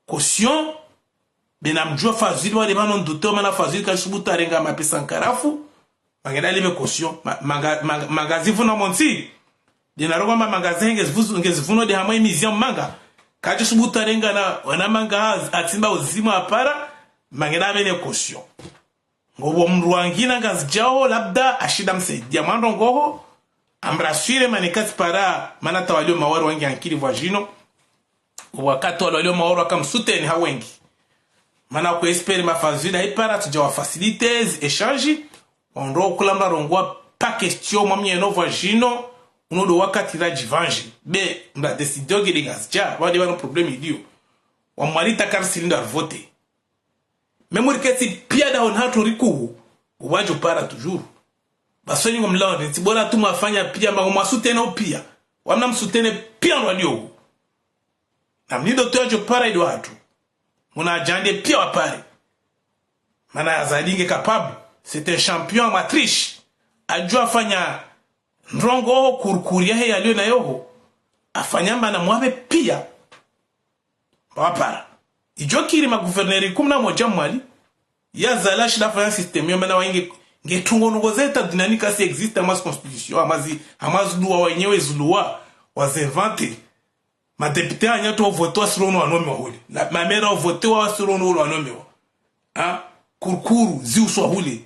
caution, be na mdjua Fazul wale bano nduto mana Fazul kalisubutu arenga mapesa nkarafu, mangena libe caution, ma, manga, manga, manga zivuna monsi. Dena rogo ma manga zenge zivuzu, nge zivuno de hamwe mizi ya manga. Kalisubutu arenga na, wana manga az-, atsimba uzima apara, mangena abele caution. Ngobo mdru wangina Ngazidjao, labda, ashinda msaidia mwando ngoho, amraswire manekati para, mana tawalio mawari wangi ankili vwa jino, wakati walo walio maoro waka msuteni ha wengi. Mana ku espérer ma Fazul ipara tsidja wa faciliter zi échange, wandro kula mba rongoa pa question mwa mnyeno vwa jino, uno do wakati radji vanji. Be, mba décider ogede Ngazidja, wade bano problème ilio. Wa Mwali takari silinda vote. Même riketsi pia da on hatru rikuhu, uwadjo para toujours. Basoni ngo mlawo, nitsi bora tu mwafanya pia, mba ngo mwasutene o pia. Wamna msutene pia ndo walio hu. Na mnido tu yadjo para ido hatru. Muna adjande pia wapare. Mana Azali nge capable. C'est un champion en matriche. Adjua afanya ndrongo kurukuri yahe yalio na yoho. Afanya mba na mwabe pia. Mba wapara. Idjo kiri ma gouverneur kumi na moja Mwali. Ya Azali ashinda afanya système yo mana wainge, nge tungo nungo ze état dynamique asi existe, amazi constitution, amazi, amazi loi wenyewe zilua, wazi inventer. Ma député anyatu wa vote wa siro no wanome wa hule. La, ma maire wa vote wa siro no wanome wa. Ha? Kurukuru, zi uswa hule.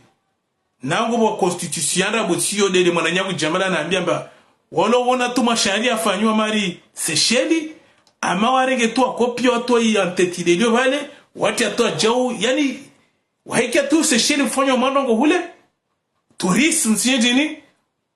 Nango bo constitution yanda bo tsiyo dele mwananyaku Djamala na ambia mba, walo wona tu masharia afanywa mari Seychelles, ama warenge tu wa copie watu wa i entêté ilio vale, wati atu wa djau, yani, wahike tu Seychelles mfanywa mwando ngo hule, tourisme, nsiye djini,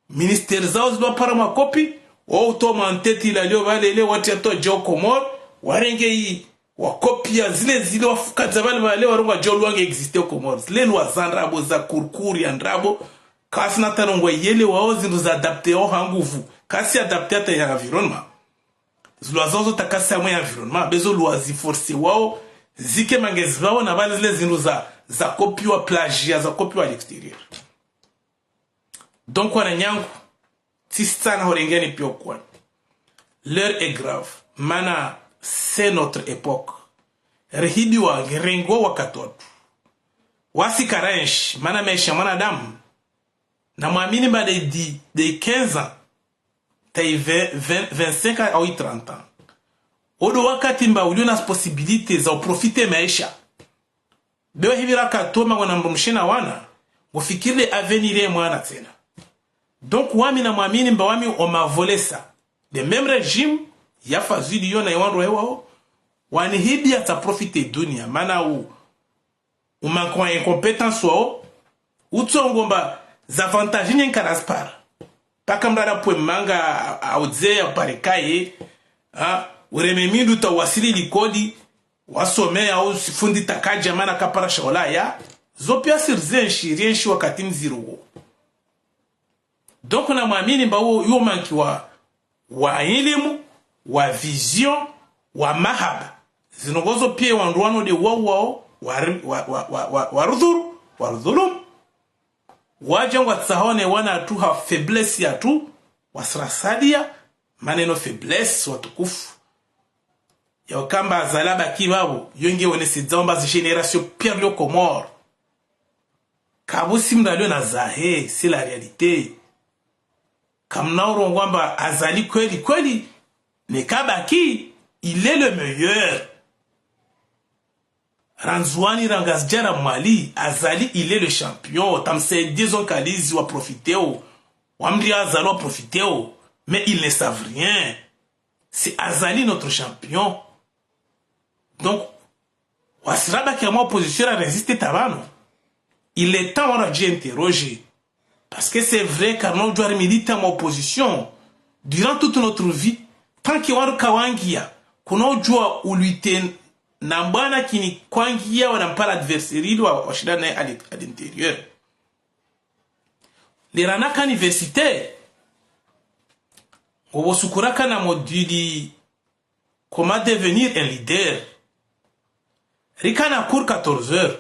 ministère zao zidwa para ma copie, wao utoa ma entêté ilio vale ile, wati atu wa djau Comores, warenge i, Wakopia zile zile, wafukadza vale vale, warongoa djo loi nge existe o Comores. Zile loi za ndrabo, za kurukuru ya ndrabo, kasina tano ngwa yele wao, zindru za adapté wao ha nguvu. Kasi adapté hata ya environnement. Ziloi zao zo takasi amwe ya environnement, be zo loi zi forcé wao, zike mangezi vao na vale zile zindru za, za kopiwa, plagiat, za kopiwa à l'extérieur. Donc, wananyangu, tsisitsana horengeni pio kwani. L'heure est grave. Mana c'est notre époque. Rihibiwa, ngirengo wakati watru. Wasi karenshi, mana maesha mwanadamu. Na mwamini mba de, de, de quinze ans, tayi vingt, vingt, vingt-cinq ans au trente ans. Odo wakati mba ulio na possibilité za uprofité maesha. Bewe hivira katoma ngona mdrumshe na wana, ngufikiri le avenir ye mwana tsena. Donc, wami na mwamini mba wami o mavolesa. Le même régime, ya Fazili yo na ye wandru wahewao, wanihibia tsa profité dunia, mana u, u manque wa incompétence wao, utsongo mba za avantage nye nkara zipara. Paka mrada pwe manga, a, audze ya pare kaye, ha, ureme mindu ta wasili likoli, wasome au sifundi takadja mana kapara shaola ya, zo pia sirizenshi, rienshi wakati mziro wo. Donc, na mwamini mba wo, yo manque wa, wa ilimu, wa vision, wa mahaba. Zino ngozo pia wandru wano de wao wao, wa, wa, wa rudhuru, wa rudhulumu. Wadja ngwa tsahone wana tu ha faiblesse ya tu, wasirasadia, maneno faiblesse watukufu. Ya ukamba Azali abaki vavo, yo nge wonese dzao mba zi génération pia lio Comores. Kavusi mndru alio na zahe, c'est la réalité. Kamna urongoa mba Azali kweli, kweli, ne kabaki, il est le meilleur. Randzuani ra Ngazidja ra Mwali, Azali, il est le champion. Tamsaidié zo nkalizi wa profité o. Wamri Azali wa profité o. Mais ils ne savent rien. C'est Azali notre champion. Donc, wasirabaki amwa opposition ra résister ta vano. Il est temps wandru wadji interroger. Parce que c'est vrai, karina udjua ri militer amwa opposition durant toute notre vie. Tant que wandru kawangia, kuna udjua u lutter na mbwana kini kwangia wana mpara adversaire ili wa, washindane naye à l'in-, à l'intérieur. Lera naka université, ngovo sukuraka na module Comment devenir un leader. Rika na cours quatorze heures.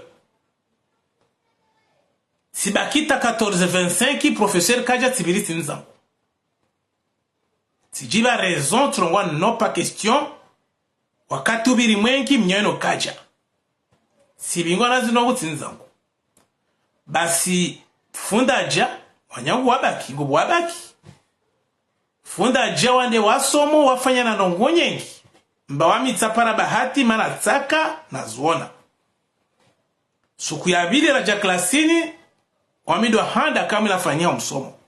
Tsibaki ta quatorze vingt-cinq, professeur kadja, tsiviri tsindzangu. Tsidjiva raison, trongoa non pas question. Wakati uviri mwengi, mnyono kadja. Tsivingwa na zindrongo tsindzangu. Basi, fundi adja, wanyangu wabaki, ngovo wabaki. Fundi adja wande wasomo, wafanya na ndrongo nyengi. Mba wami tsapara bahati, mana tsaka na ziona. Suku ya vili radja klasini, wami ndo handa kamwe nafanya omsomo.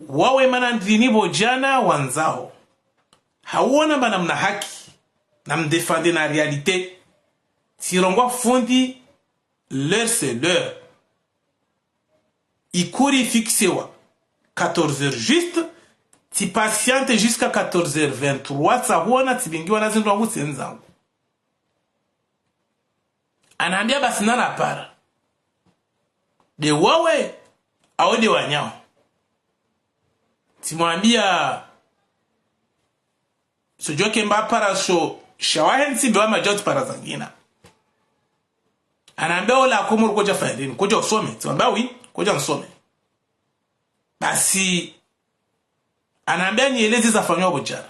Wawe mana ndrini vo djana wandzaho. Hauona mba namna haki, na mdéfendre na réalité. Tsirongoa fundi, l'heure c'est l'heure. I cours ifixewa quatorze heures juste, tsipatiente jusqu'à quatorze heures vingt-trois, tsahuona tsivingiwa na zindrongo tsendzangu. Anambia basi nana para. De wawe, au de wanyawo. Tsimwambia, sodjoke mba para sho, shawahe ntsi be wami adjao tsipara zangina. Anambia ola Komoro kodja fanya ndrini, kodja usome, tsimwambia oui, kodja nsome. Basi, anambia nieleze zafanywa vo djana.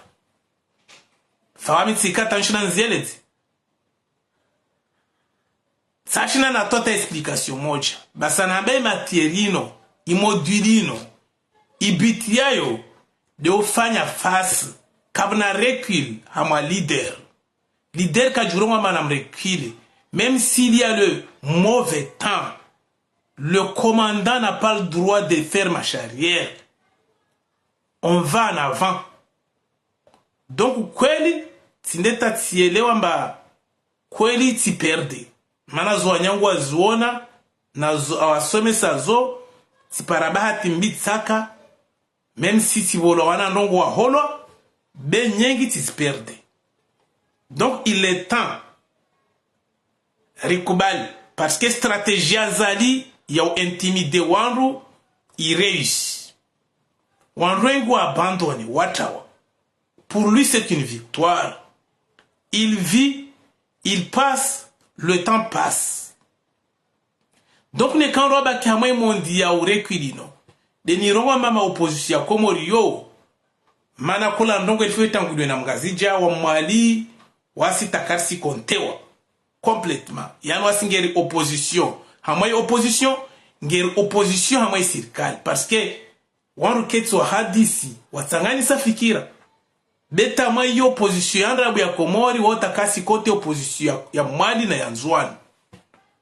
Fa wami tsika ta nshina nzieleze. Tsashina natoa ta explication modja. Basi anambia i matière ino, i module ino, i but yayo, de ufanya face, kavuna recul, hamwa leader. Leader kadjurongoa mana mrecule. Même s'il y a le mauvais temps, le commandant n'a pas le droit de faire marche arrière. On va en avant. Donc, kweli, tsinde ta tsielewa mba kweli tsiperde. Mana zo wanyangu waziona, na zo awasomesa zo, tsipara bahati mbi tsaka, même si tsivolwa wana ndrongo waholwa, be nyengi tsiziperde. Donc, il est temps rikubali, parce que stratégie ya Azali ya u intimider wandru iréussi. Wandru wengi wa abandonner, watawa. Pour lui, c'est une victoire. Il vit, il passe, le temps passe. Donc, neka ndo wabaki hamwe monde ya u recul ino, de nirongoa amba ma opposition ya Komori yo, mana kula ndrongoo ilifo itangulwe na Mngazidja, wa Mwali wasi takarisi kontewa complètement. Yaani wasi ngeri opposition hamwe opposition, ngeri opposition hamwe sirikali. Parce que wandru ketsi wahadisi, watsanganyisa fikira. Be ta mwa iyo opposition ya ndrabo ya Komori, wo takasi kote opposition ya, ya Mwali na ya Ndzuani.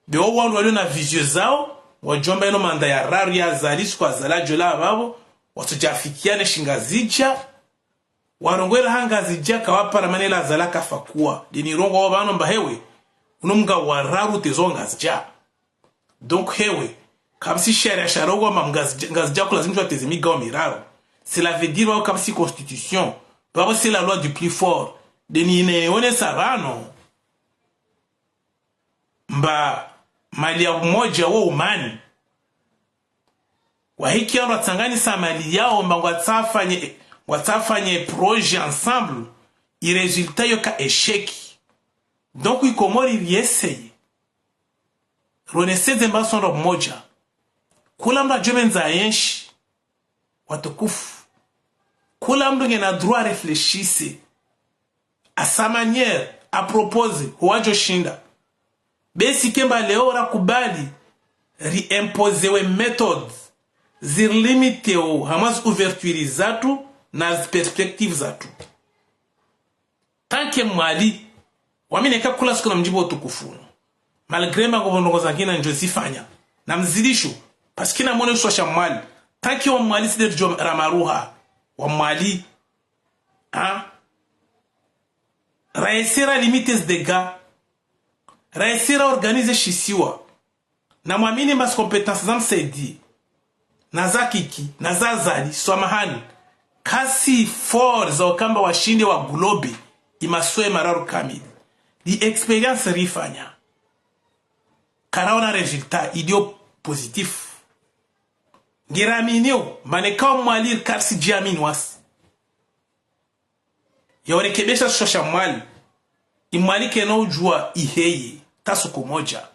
Be wo wandru walio na vision zao, wadjo amba ino manda ya raru ya Azali, suku Azali adjo lawa vavo, watsodja afikiane shi Ngazidja, warongoe raha Ngazidja kawapara mana ila Azali akafa kuwa. De nirongoa wo vano amba hewe, uno mgao wa raru utezwa Ngazidja. Donc hewe, kapvatsi sharia sharongoa amba Ngazidja, Ngazidja kulazimu wateze migao miraru. Cela veut dire vavo kapvatsi constitution. Vavo c'est la loi du plus fort. De nineonesa vano amba Mali ya umoja wo umani. Wahiki wandru watsanganyisa mali yao amba ngwatsafanye, ngwatsafanye projet ensemble, i résultat yoka échec. Donc i Komori riessaye, roneseze amba sondo moja. Kula mndru adjo mendza yenshi, watukufu. Kula mndru ngena droit réfléchisse à sa manière, a proposer, ho wadjo shinda. Be si kamba leo rakubali ri imposewe méthode ziri limiteo hamwa zi ouverture zatru na zi perspective zatru. Tant que Mwali, wami neka kula suku na mdjibu utukufu uno. Malgré amba ngapvo ndrongoo zangina ndjo zifanya, na mzidisho, parce que na mwono iswa sha Mwali. Tant que wa Mwali si de ridjo ramaruha, wa Mwali. Hein? Raessaye ra limiter zi dégâts. Raessaye ra organiser shisiwa. Na mwamini amba zi compétence za Msaidie, na za Kiki, na za Azali, swamahani, kasi fort za ukamba washinde wa englober i masiwa mararu kamili. Li expérience rifanya, karaona résultat ilio positif. Ngeraminio, mana eka wa Mwali karisi djiamini wasi. Ya urekebesha shiswa sha Mwali. I Mwali kena udjua iheye, ta suku moja.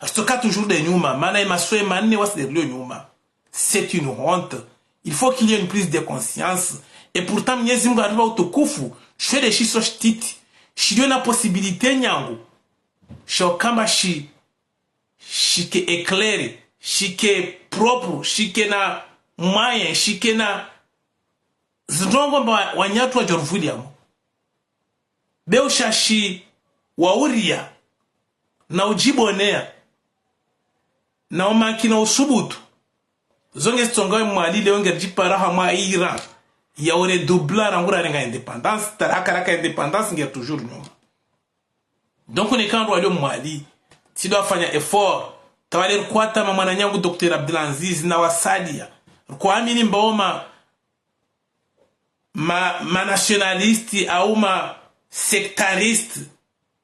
Ritoka toujours de nyuma, mana i masiwa manne wasi de rilio nyuma. C'est une honte. Il faut qu'il y ait une prise de conscience. Et pourtant, Mwenyezi Mungu aripva utukufu, shwede shiswa shititi. Shilio na possibilité nyangu. Sha ukamba shi, shike éclairé, shike propre, shike na moyen, shike na zindrongoo amba wanyatru wadjo rivuliyamo. Be ushashi wa uria, na udjibonea, na umakini na usubutu. Zo ngezitsonga we Mwali leo ngeridjipara hamwa i rang ya uredoubler rangu rarenga indépendance, ta raha karaka indépendance ngeri toujours nyuma. Donc neka ndo walio Mwali, tsi ndo wafanya effort. Ta wale rikwata ma mwananyangu Docteur Abdelaziz na wasalia. Rikwaamini amba wo ma, ma, ma nationaliste au ma sectariste.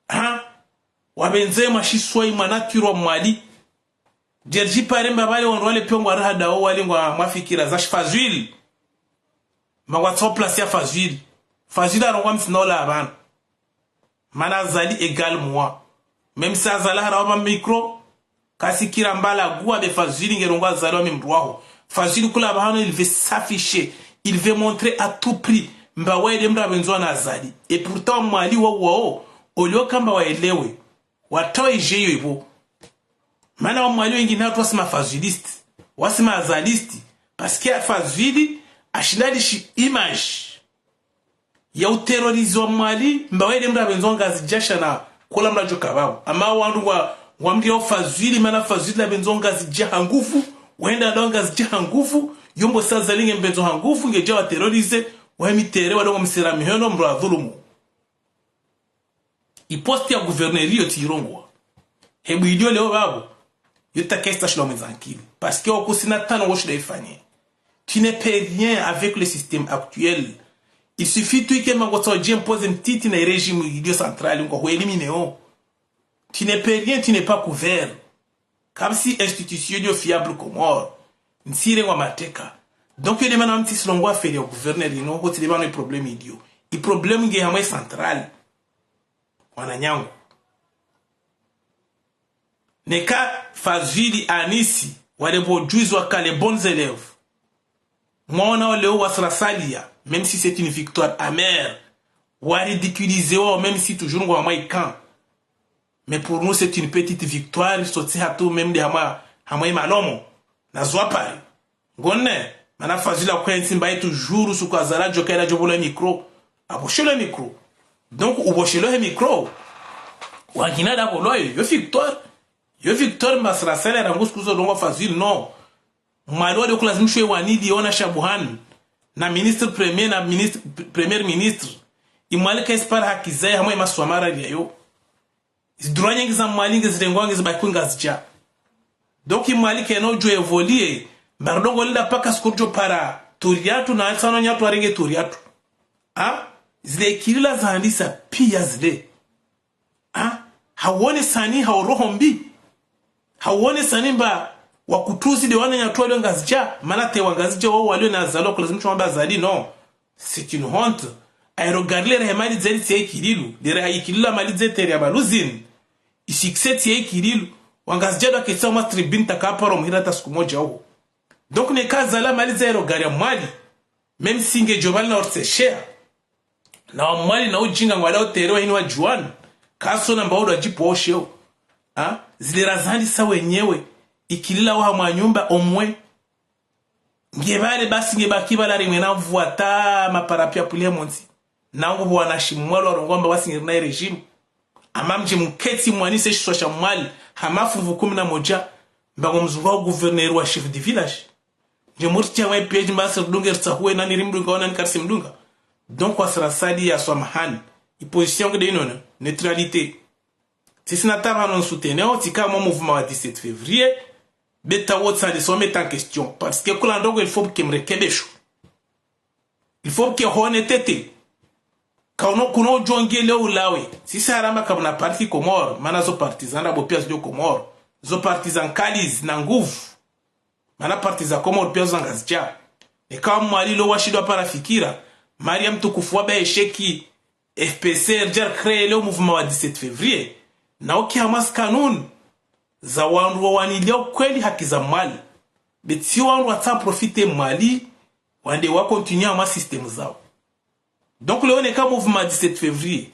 Ha? Wapvendze mwa shiswa i mwa nature wa Mwali. Djeridjipare amba vale wandru wale pia ngwa rahadao wale ngwa mwa fikira za shi Fazul. Amba ngwatsaho place ya Fazul. Fazul arongoa msina ola apvanu. Mana Azali égale moi. Même si Azali harawa micro, kasi kira mbala guwa be Fazul ngerongoa Azali wami mndru waho. Fazul kula pvahanu, il veut s'afficher, il veut montrer à tout prix amba waye de mndru apvendzwa na Azali. Et pourtant Mwali wao wao, olio kamba waelewe, watawe jeyo ibo. Mana wa Mwali wengi na wasi ma Fazuliste, wasi ma Azaliste, parce que Fazul ashindalishi image ya uterroriser wa Mwali, amba waye de mndru apvendzwa Ngazidja sha na kula mndru adjo kapvao. Ama wandru wa, wa mndru ya Fazul, mana Fazul apvendzwa Ngazidja ha nguvu, wenda ndo Ngazidja ha nguvu, yombo sa Azali nge mpvendzo ha nguvu, ngedja waterroriser, wahe mitere, wadongo msera mihono, mndru adhulumu. I poste ya gouverneur iyo tsirongoa. Hebu ilio leo vavo, yo ta kesta shilwa mwendza nkili. Parce que oku sina tano wo shida ifanye. Tu ne peux rien avec le système actuel. Il suffit tu ike mba ngotsaho dji imposer mtiti na régime ilio central, ngo hu éliminer o. Tu n'es pas rien, tu n'es pas couvert. Kapvatsi institution ilio fiable Comores. Ntsi irengwa mateka. Donc, yo nde mana mtsi silongo affaire ya gouverneur inu, hotsi nde pvanu i problème ilio. I problème nge hamwe central. Wananyangu. Neka Fazwili, Anisi, wale pvo juzi waka les bons élèves. Mwaona wale wo wasirasaliya, même si c'est une victoire amère. Wa ridiculiser wao, même si toujours ngwao hamwa i camp. Mais pour nous, c'est une petite victoire, sotsi hatu même nde hamwa, hamwa i malomo. Na zwa pare. Ngonne, mana Fazwili kwentsi mbaye toujours suku azala djoka ila djopvolwa micro. Apvoshelewa micro. Donc, upvoshelewa he micro. Wangina ndapvo loyo, yo victoire. Yo victoire mba sirasaliya rangu suku zo ndrongoo Fazwili, non. Mwali wale kulazimishiwa wanili ona Shabuhan. Na ministre premier, na ministre, premier ministre. I Mwali kaisi para haki zahe hamwe maswamara liya yo. Zidroit nyengi za Mwali nge zirengwa nge zibaki Ngazidja. Donc, i Mwali kena udjo évoluer, mba ridongo linda paka suku ridjo para turiatu na alsano nyatu arenge turiatu. Ha? Zile ikilila zahandisa piya zile. Ha? Hawone sani, hau roho mbi. Hawone sani mba wakutuzi nde wananyatu walio Ngazidja, mana te wa Ngazidja wao walio na Azali, kulazimisha wamba Azali, non. C'est une honte. Aero gari lera he mali dze tsi ya ikililu, lera ha ikililu ha mali dze tere ya maluzini. I succès tsi ya ikililu. Wangazidja ndo waketsi hamwa tribune taka paro muhira ta suku modja uho. Donc neka Azali ha mali dze aero gari ya Mwali. Même si nge djopvali na ortse share. Na wa Mwali na ujinga ngwala utere wa hini wa juan. Kaso na mba udo ajipu wa usheo. Ha? Zilera zahandisa wenyewe. Ikilila wa hamwa nyumba omwe. Nge pvale basi nge baki pvala rimwe na mvua ta mapara piya pvule montsi. Na ngu pvo wanashi Mwali warongoa mba wasi ngeri na i régime. Ama mdje mketsi mwanise shiswa sha Mwali. Ha mafuvu kumi na modja. Mba ngo mzungu wa gouverneur wa chef de village. Nge muriti ya mwe piya dji mba siri dunge ritsahuwe nani rimdunga wa nani karisi mdunga. Donc wasirasaliya swamahani. I position nge nde inu, neutralité. Tsisina taba no soutenir, tsika mo mouvement wa dix-sept février, be ta wo tsa les remettre en question. Parce que kula ndrongoo, il faut que mrekebesho. Il faut que honnêteté. Ka uno, kuno udjo ngele ulawe. Tsisa haramba ka mna parti Comores, mana zo parti za ndrabo piya zilio Comores. Zo parti za nkalizi, na nguvu. Mana parti za Comores piya zo za Ngazidja. Neka Mwali lo washindwa para fikira. Mariam Tukufu wa ba échec. F P C R djar créer le mouvement wa dix-sept février. Na uki hamwa zi kanuni za wandru wa wanilia ukweli haki za Mwali. Be tsi wandru watsa profiter Mwali, wande wa continuer hamwa système zao. Donc, leo neka mouvement dix-sept février.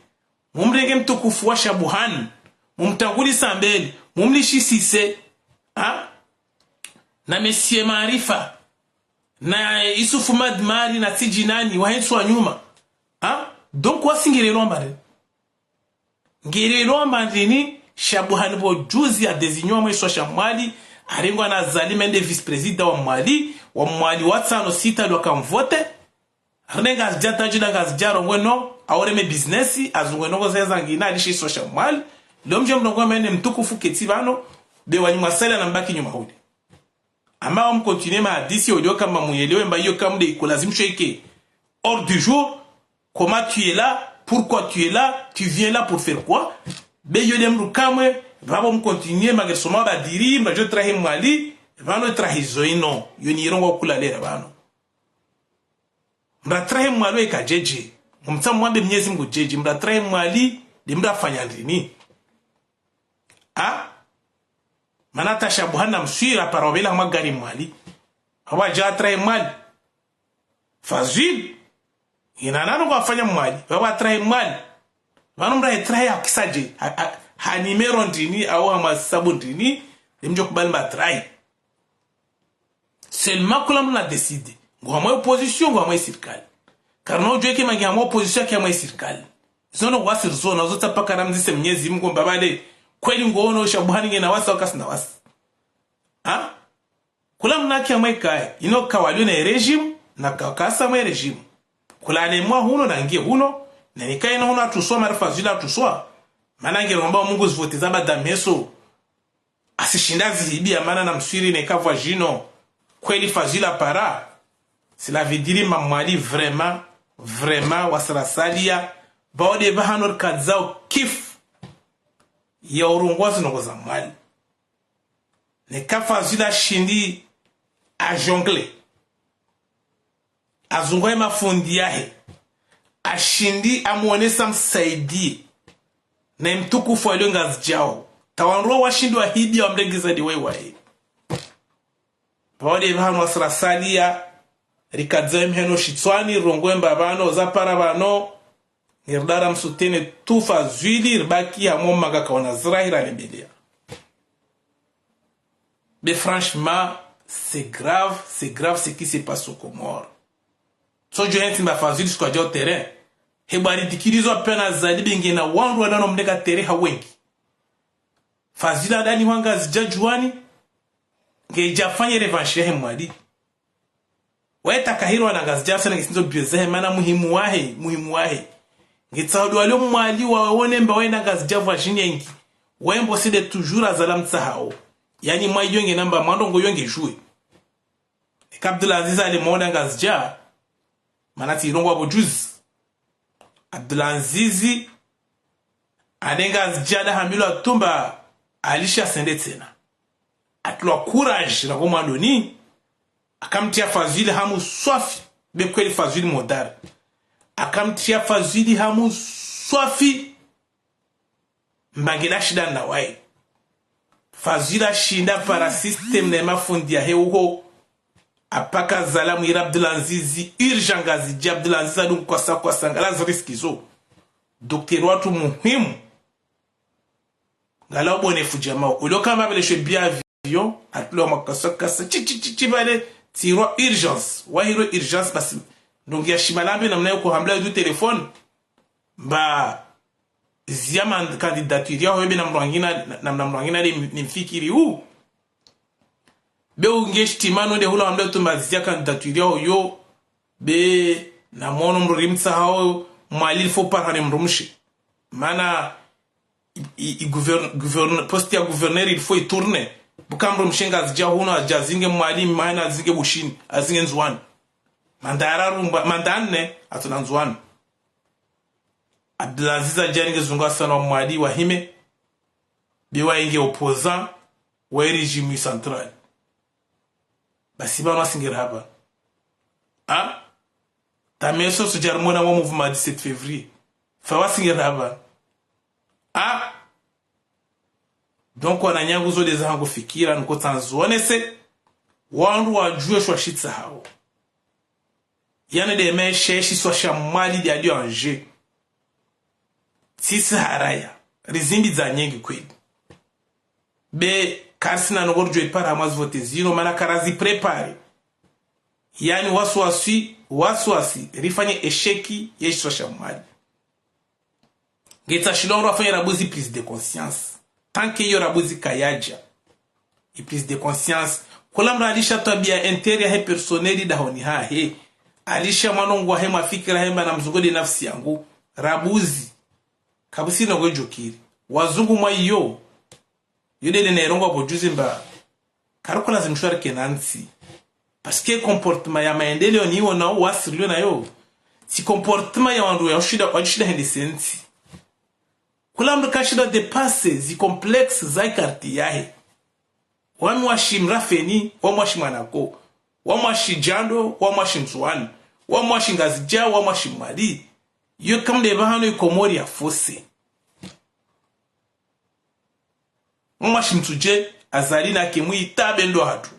Mumrenge mtukufu wa Shabuhan. Mumtangulisa mbeli. Mumlishisise. Ha? Na Monsieur Maarifa. Na Isufu Madmari na Tsidjinani, wahentswa nyuma. Ha? Donc, wasi ngere lomba ndrini? Ngere lomba ndrini, Shabuhan pvo juzi a désigner mwe swa sha Mwali, harengwa na Azali mende vice-président wa Mwali, wa Mwali watsano sita ndo waka mvote, rine Ngazidja tadjida Ngazidja rongwe no, aore me business, azungwe no ko zeza ngina, alishi swa sha Mwali, leo mdje mrongwe mene mtukufu ketsi pvano, be wanyi mwasala na mbaki nyuma hule. Ama wa mcontinuer mahadisi, olio kamba muyelewe mba iyo kamu nde ikulazimisho ike hors du jour, comment tu es là, pourquoi tu es là, tu viens là pour faire quoi? Be iyo nde mdru kamwe, pvapvo mcontinuer, magari soma badiri, mdradjo trahi Mwali, pvano trahi zo inu, iyo ni irongo kula lera pvano. Mdra trahi Mwali eka djedje, mumtsa mwambe Mnyezi Mngu djedje, mdra trahi Mwali, nde mdra fanya ndrini? Ha? Mana ta Shabuhan na Mswiri para wapvela hamwa gari Mwali. Pvapvo wadja watrahi Mwali. Fazwili. Ina nanu kwafanya Mwali. Pvapvo watrahi Mwali. Pvanu mdra hetrahi ha kisa dje. Ha, ha, ha numéro ndrini, au ha masabu ndrini. Nde mdjo kubali mba trahi. Seulement kula mdru na décider. Ngo hamwe opposition, ngo hamwe sirikali. Karina udjuwa ike mba nge hamwe opposition, ke hamwe sirikali. Zo no wasi rizona, zo tsapaka ramzise Mnyezi Mngu mba pvale. Kweli ngo ono Shabuhan ngena wasi, au kasina wasi. Ha? Kula mdru na haki ya mwe kaye. Inu ka walio na régime, na ka kasa mwe régime. Kula anemwa huno, na nge huno, na nikaye inu huno atuswa, mara Fazwili atuswa. Mana nge romba Mngu zivote za bada meso. Asishinda zihibi ya mana na Mswiri neka pvwa djino. Kweli Fazwili para. Cela veut dire mba Mwali vraiment. Vraiment, wasirasaliya, pvao de pvahanu rikadzao kifu ya urongoa zindrongoo za Mwali. Neka Fazul ashindi ajongler, azunguha ye mafundi yahe, ashindi amuonesa msaidiye, na ye mtukufu alio Ngazidja wo. Tawandru washindi wahidi wamrengeza de wewaye. Pvao de pvahanu wasirasaliya, rikadzao mheno shitswani, rongoe mba pvanu, zapara pvanu, ngiridara msutene tu Fazul, ribaki hamwe manga kaona zirahira lebelea. Mais franchement, c'est grave, c'est grave ce qui se passe aux Comores. Tsodjo hentsi mba Fazul sikwadjao terrain. Heba ridikilizwa pvanu Azali be ngena wandru wanao mneka terrain ha wengi. Fazul adani wa Ngazidja Djuwani, ngedjafanye revanche yahe Mwali. Waye takahirwa na Ngazidja sana ngesindzo biyo zahe mana muhimu wahe, muhimu wahe. Ngetsaho de walio Mwali wawone mba waye na Ngazidja vwa jinyengi. Waye mbo sede toujours Azali amtsahao. Yaani mwa iyo ngena mba mwando ngo iyo ngedjuwe. Eka Abdulaziz ali mwoda Ngazidja, mana tsirongoa pvo juzi. Abdulaziz, ane Ngazidja da hambilwa tu mba Ali Shasende tsena. Atrulwa courage na ko mwandoni, akamtria Fazul hamu swafi, be kweli Fazul modar. Akamtria Fazul hamu swafi, mba ngena shida na waye. Fazul ashinda para système na mafundi yahe uho. Apaka Azali amwira Abdulaziz, urgent Ngazidja, Abdulaziz adungu kwasa kwasa, ngalazi risque zo. Docteur watru muhimu. Ngala ubone fudjama. Ulio kama pvale shwe bi avion, atrulwa makasa kasa, tshi, tshi, tshi, tshi, pvale, tirwa urgence. Wahirwa urgence basi. Donc ya shimalambe namna yo kuhambila du téléphone. Mba zia ma candidature yaho yo be na mndru wangina, na, na mndru wangina de nimfikiri u. Be unge shtima no de hula wambe tu mba zia candidature yaho yo, be na mwono mndru rimtsahao Mwali il faut parane mndru mshe. Mana i, i, i gouverne-, gouverne-, poste ya gouverneur il faut i tourne. Buka mndru mshe Ngazidja hunu adja azinge Mwali, mana azinge Bushini, azinge Ndzuwani. Manda ya raru mba, manda nne, atsuna Ndzuwani. Abdulaziz adja nge zunga sana wa Mwali wahime, be waye nge opposant wa régime central. Basi pvanu wasingira hapva. Ah? Tameso sudja rimona wa mouvement dix-sept février. Fa wasingira hapva. Ah? Donc wananyangu zo de zahangu fikira, niko tsandzo onese, wandru wadjuwe shwa shitsahao. Yaani de meshe shiswa sha Mwali de alio en jeu. Sisi haraya, rizimbi za nyengi kweli. Be, karisina ndrongoo ridjo ipara hamwa zi vote zinu, mana karazi préparé. Yaani wasiwasi, wasiwasi, rifanye échec ye shiswa sha Mwali. Ngetsa shilongwa rafanye rabuzi prise de conscience. Tant que iyo rabuzi kayadja. I prise de conscience. Kula mndru alisha twabia intérêt yahe personnel dahoni hahe. Alisha mwanongo wahe mafikira yahe mba na mzungu de nafsi yangu. Rabuzi. Kabusi ndrongoo idjo kiri. Wazungu mwa iyo. Iyo de nena irongoa pvo juzi mba. Kariko lazimishwa rike na ntsi. Parce que comportement ya maendeleo ni iwo nao wasi rilio nayo. Tsi comportement ya wandru ya ushinda, wa ushinda hende se ntsi. Kula mndru kashinda dépasser zi complexe za quartier yahe. Wami washi Mrafeni, wami washi Mwanako. Wami washi Djando, wami washi Ndzuwani. Wami washi Ngazidja, wami washi Mwali. Iyo kamwe de pvahanu i Komori ya faussé. Mwashi mtsudje, Azali na Kemwi tabe ndo hatru.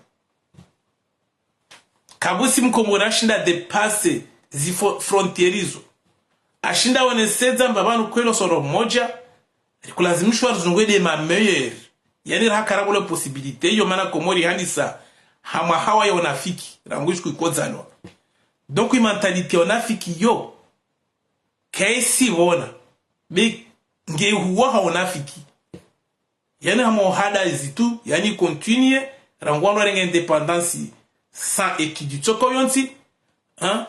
Kabusi mkomori ashinda dépasser zi fo-, frontières izo. Ashinda onesedza mba pvanu kweli osoro mdzima, rikulazimishwa rizunguhe de ma meilleurs. Yaani rahakara kule possibilité iyo mana Komori handisa hamwa hawa ya unafiki, rangu ishiku ikodzanwa. Donc i mentalité ya unafiki iyo, kaisi pvona, be nge huwa ha unafiki. Yaani hama uhada izi tu, yaani continuer, rangu wandru warenge indépendance sans étude tsoka yontsi, hein,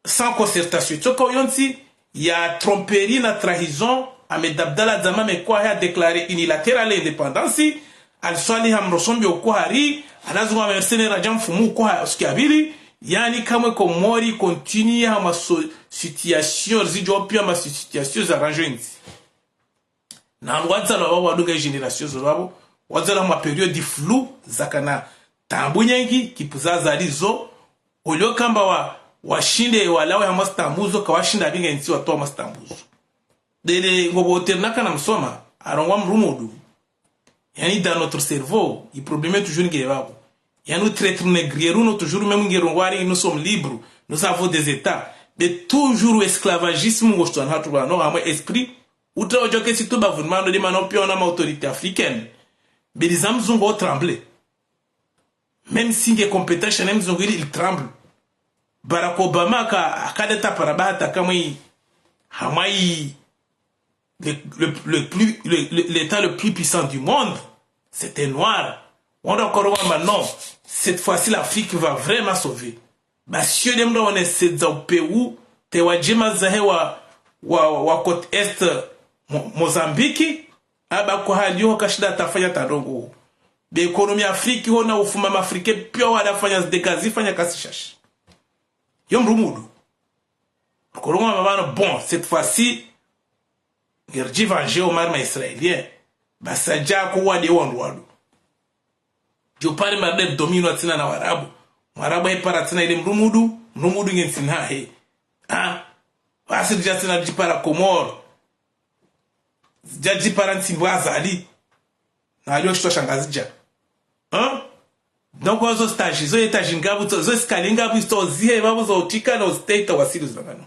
sans concertation tsoka yontsi, ya tromperie na trahison, Ahmed Abdallah Djamma mekwa ya déclarer unilatéral indépendance, Ali Swalihi hamrosombi uko hari, anazungu wa mercenaires adja mfumu uko ha-, siku ya pvili, Yani kamwe Komori continue hama so situation, zidjo pia ma situation za range ntsi. Na wadzalwa wapvo wadunga génération zo wapvo, wadzalwa hama période flou, zakana taabu nyengi, kipu za Azali zo, olio kamba wa, washinde walawe hama stambuzo, kawashinda binga ntsi watowa hama stambuzo. Dele ngopvo oternaka na msoma, arongoa Mrumudu. Yani dans notre cerveau, i problème toujours nge pvapvo. Yani o traître négrier uno toujours même nge rongoa ari nous sommes libres, nous avons des états. Mais toujours esclavagisme ngo shitwani hatru pvanu, hama esprit, uta ojoke si tu bavuni mano de mano pia ona ma autorité africaine. Beli za mzungu o tremble. Même si nge compétence ne mzungu ili il tremble. Barack Obama ka, akade ta para bahata kamwe, hamwe le, le, le plus, le, le, l'État le plus puissant du monde, c'était noir. On a encore un non. Cette fois-ci, l'Afrique va vraiment sauver. Ba sio de mda wane sedza upeu, te wa djima zahe wa, wa, wa côte est, Mo-, Mozambique, aba ko hali yo kashinda tafanya tandrongo. Be économie Afrique, hona ufuma ma Afrique, pia wala fanya zidekazi, fanya kasi shashi. Yo Mrumudu. Korongo mabano, bon, cette fois-ci, ngerji venger o mari ma Israélien. Basa dja ko wade wandru wadu. Djo pare mari de domino atsina na Warabu. Mwarabu he para tsina ile Mrumudu, Mrumudu nge ntsina he. Ha? Wasi dja tsina djipara Komoro. Dja djipara ntsi mbwa Azali. Na alio shitwa sha Ngazidja. Hein? Donc, wazo stage, zo étage ngabu, zo, zo escalier ngabu, zo zihe, babu zo tika, no state, wasili zangano.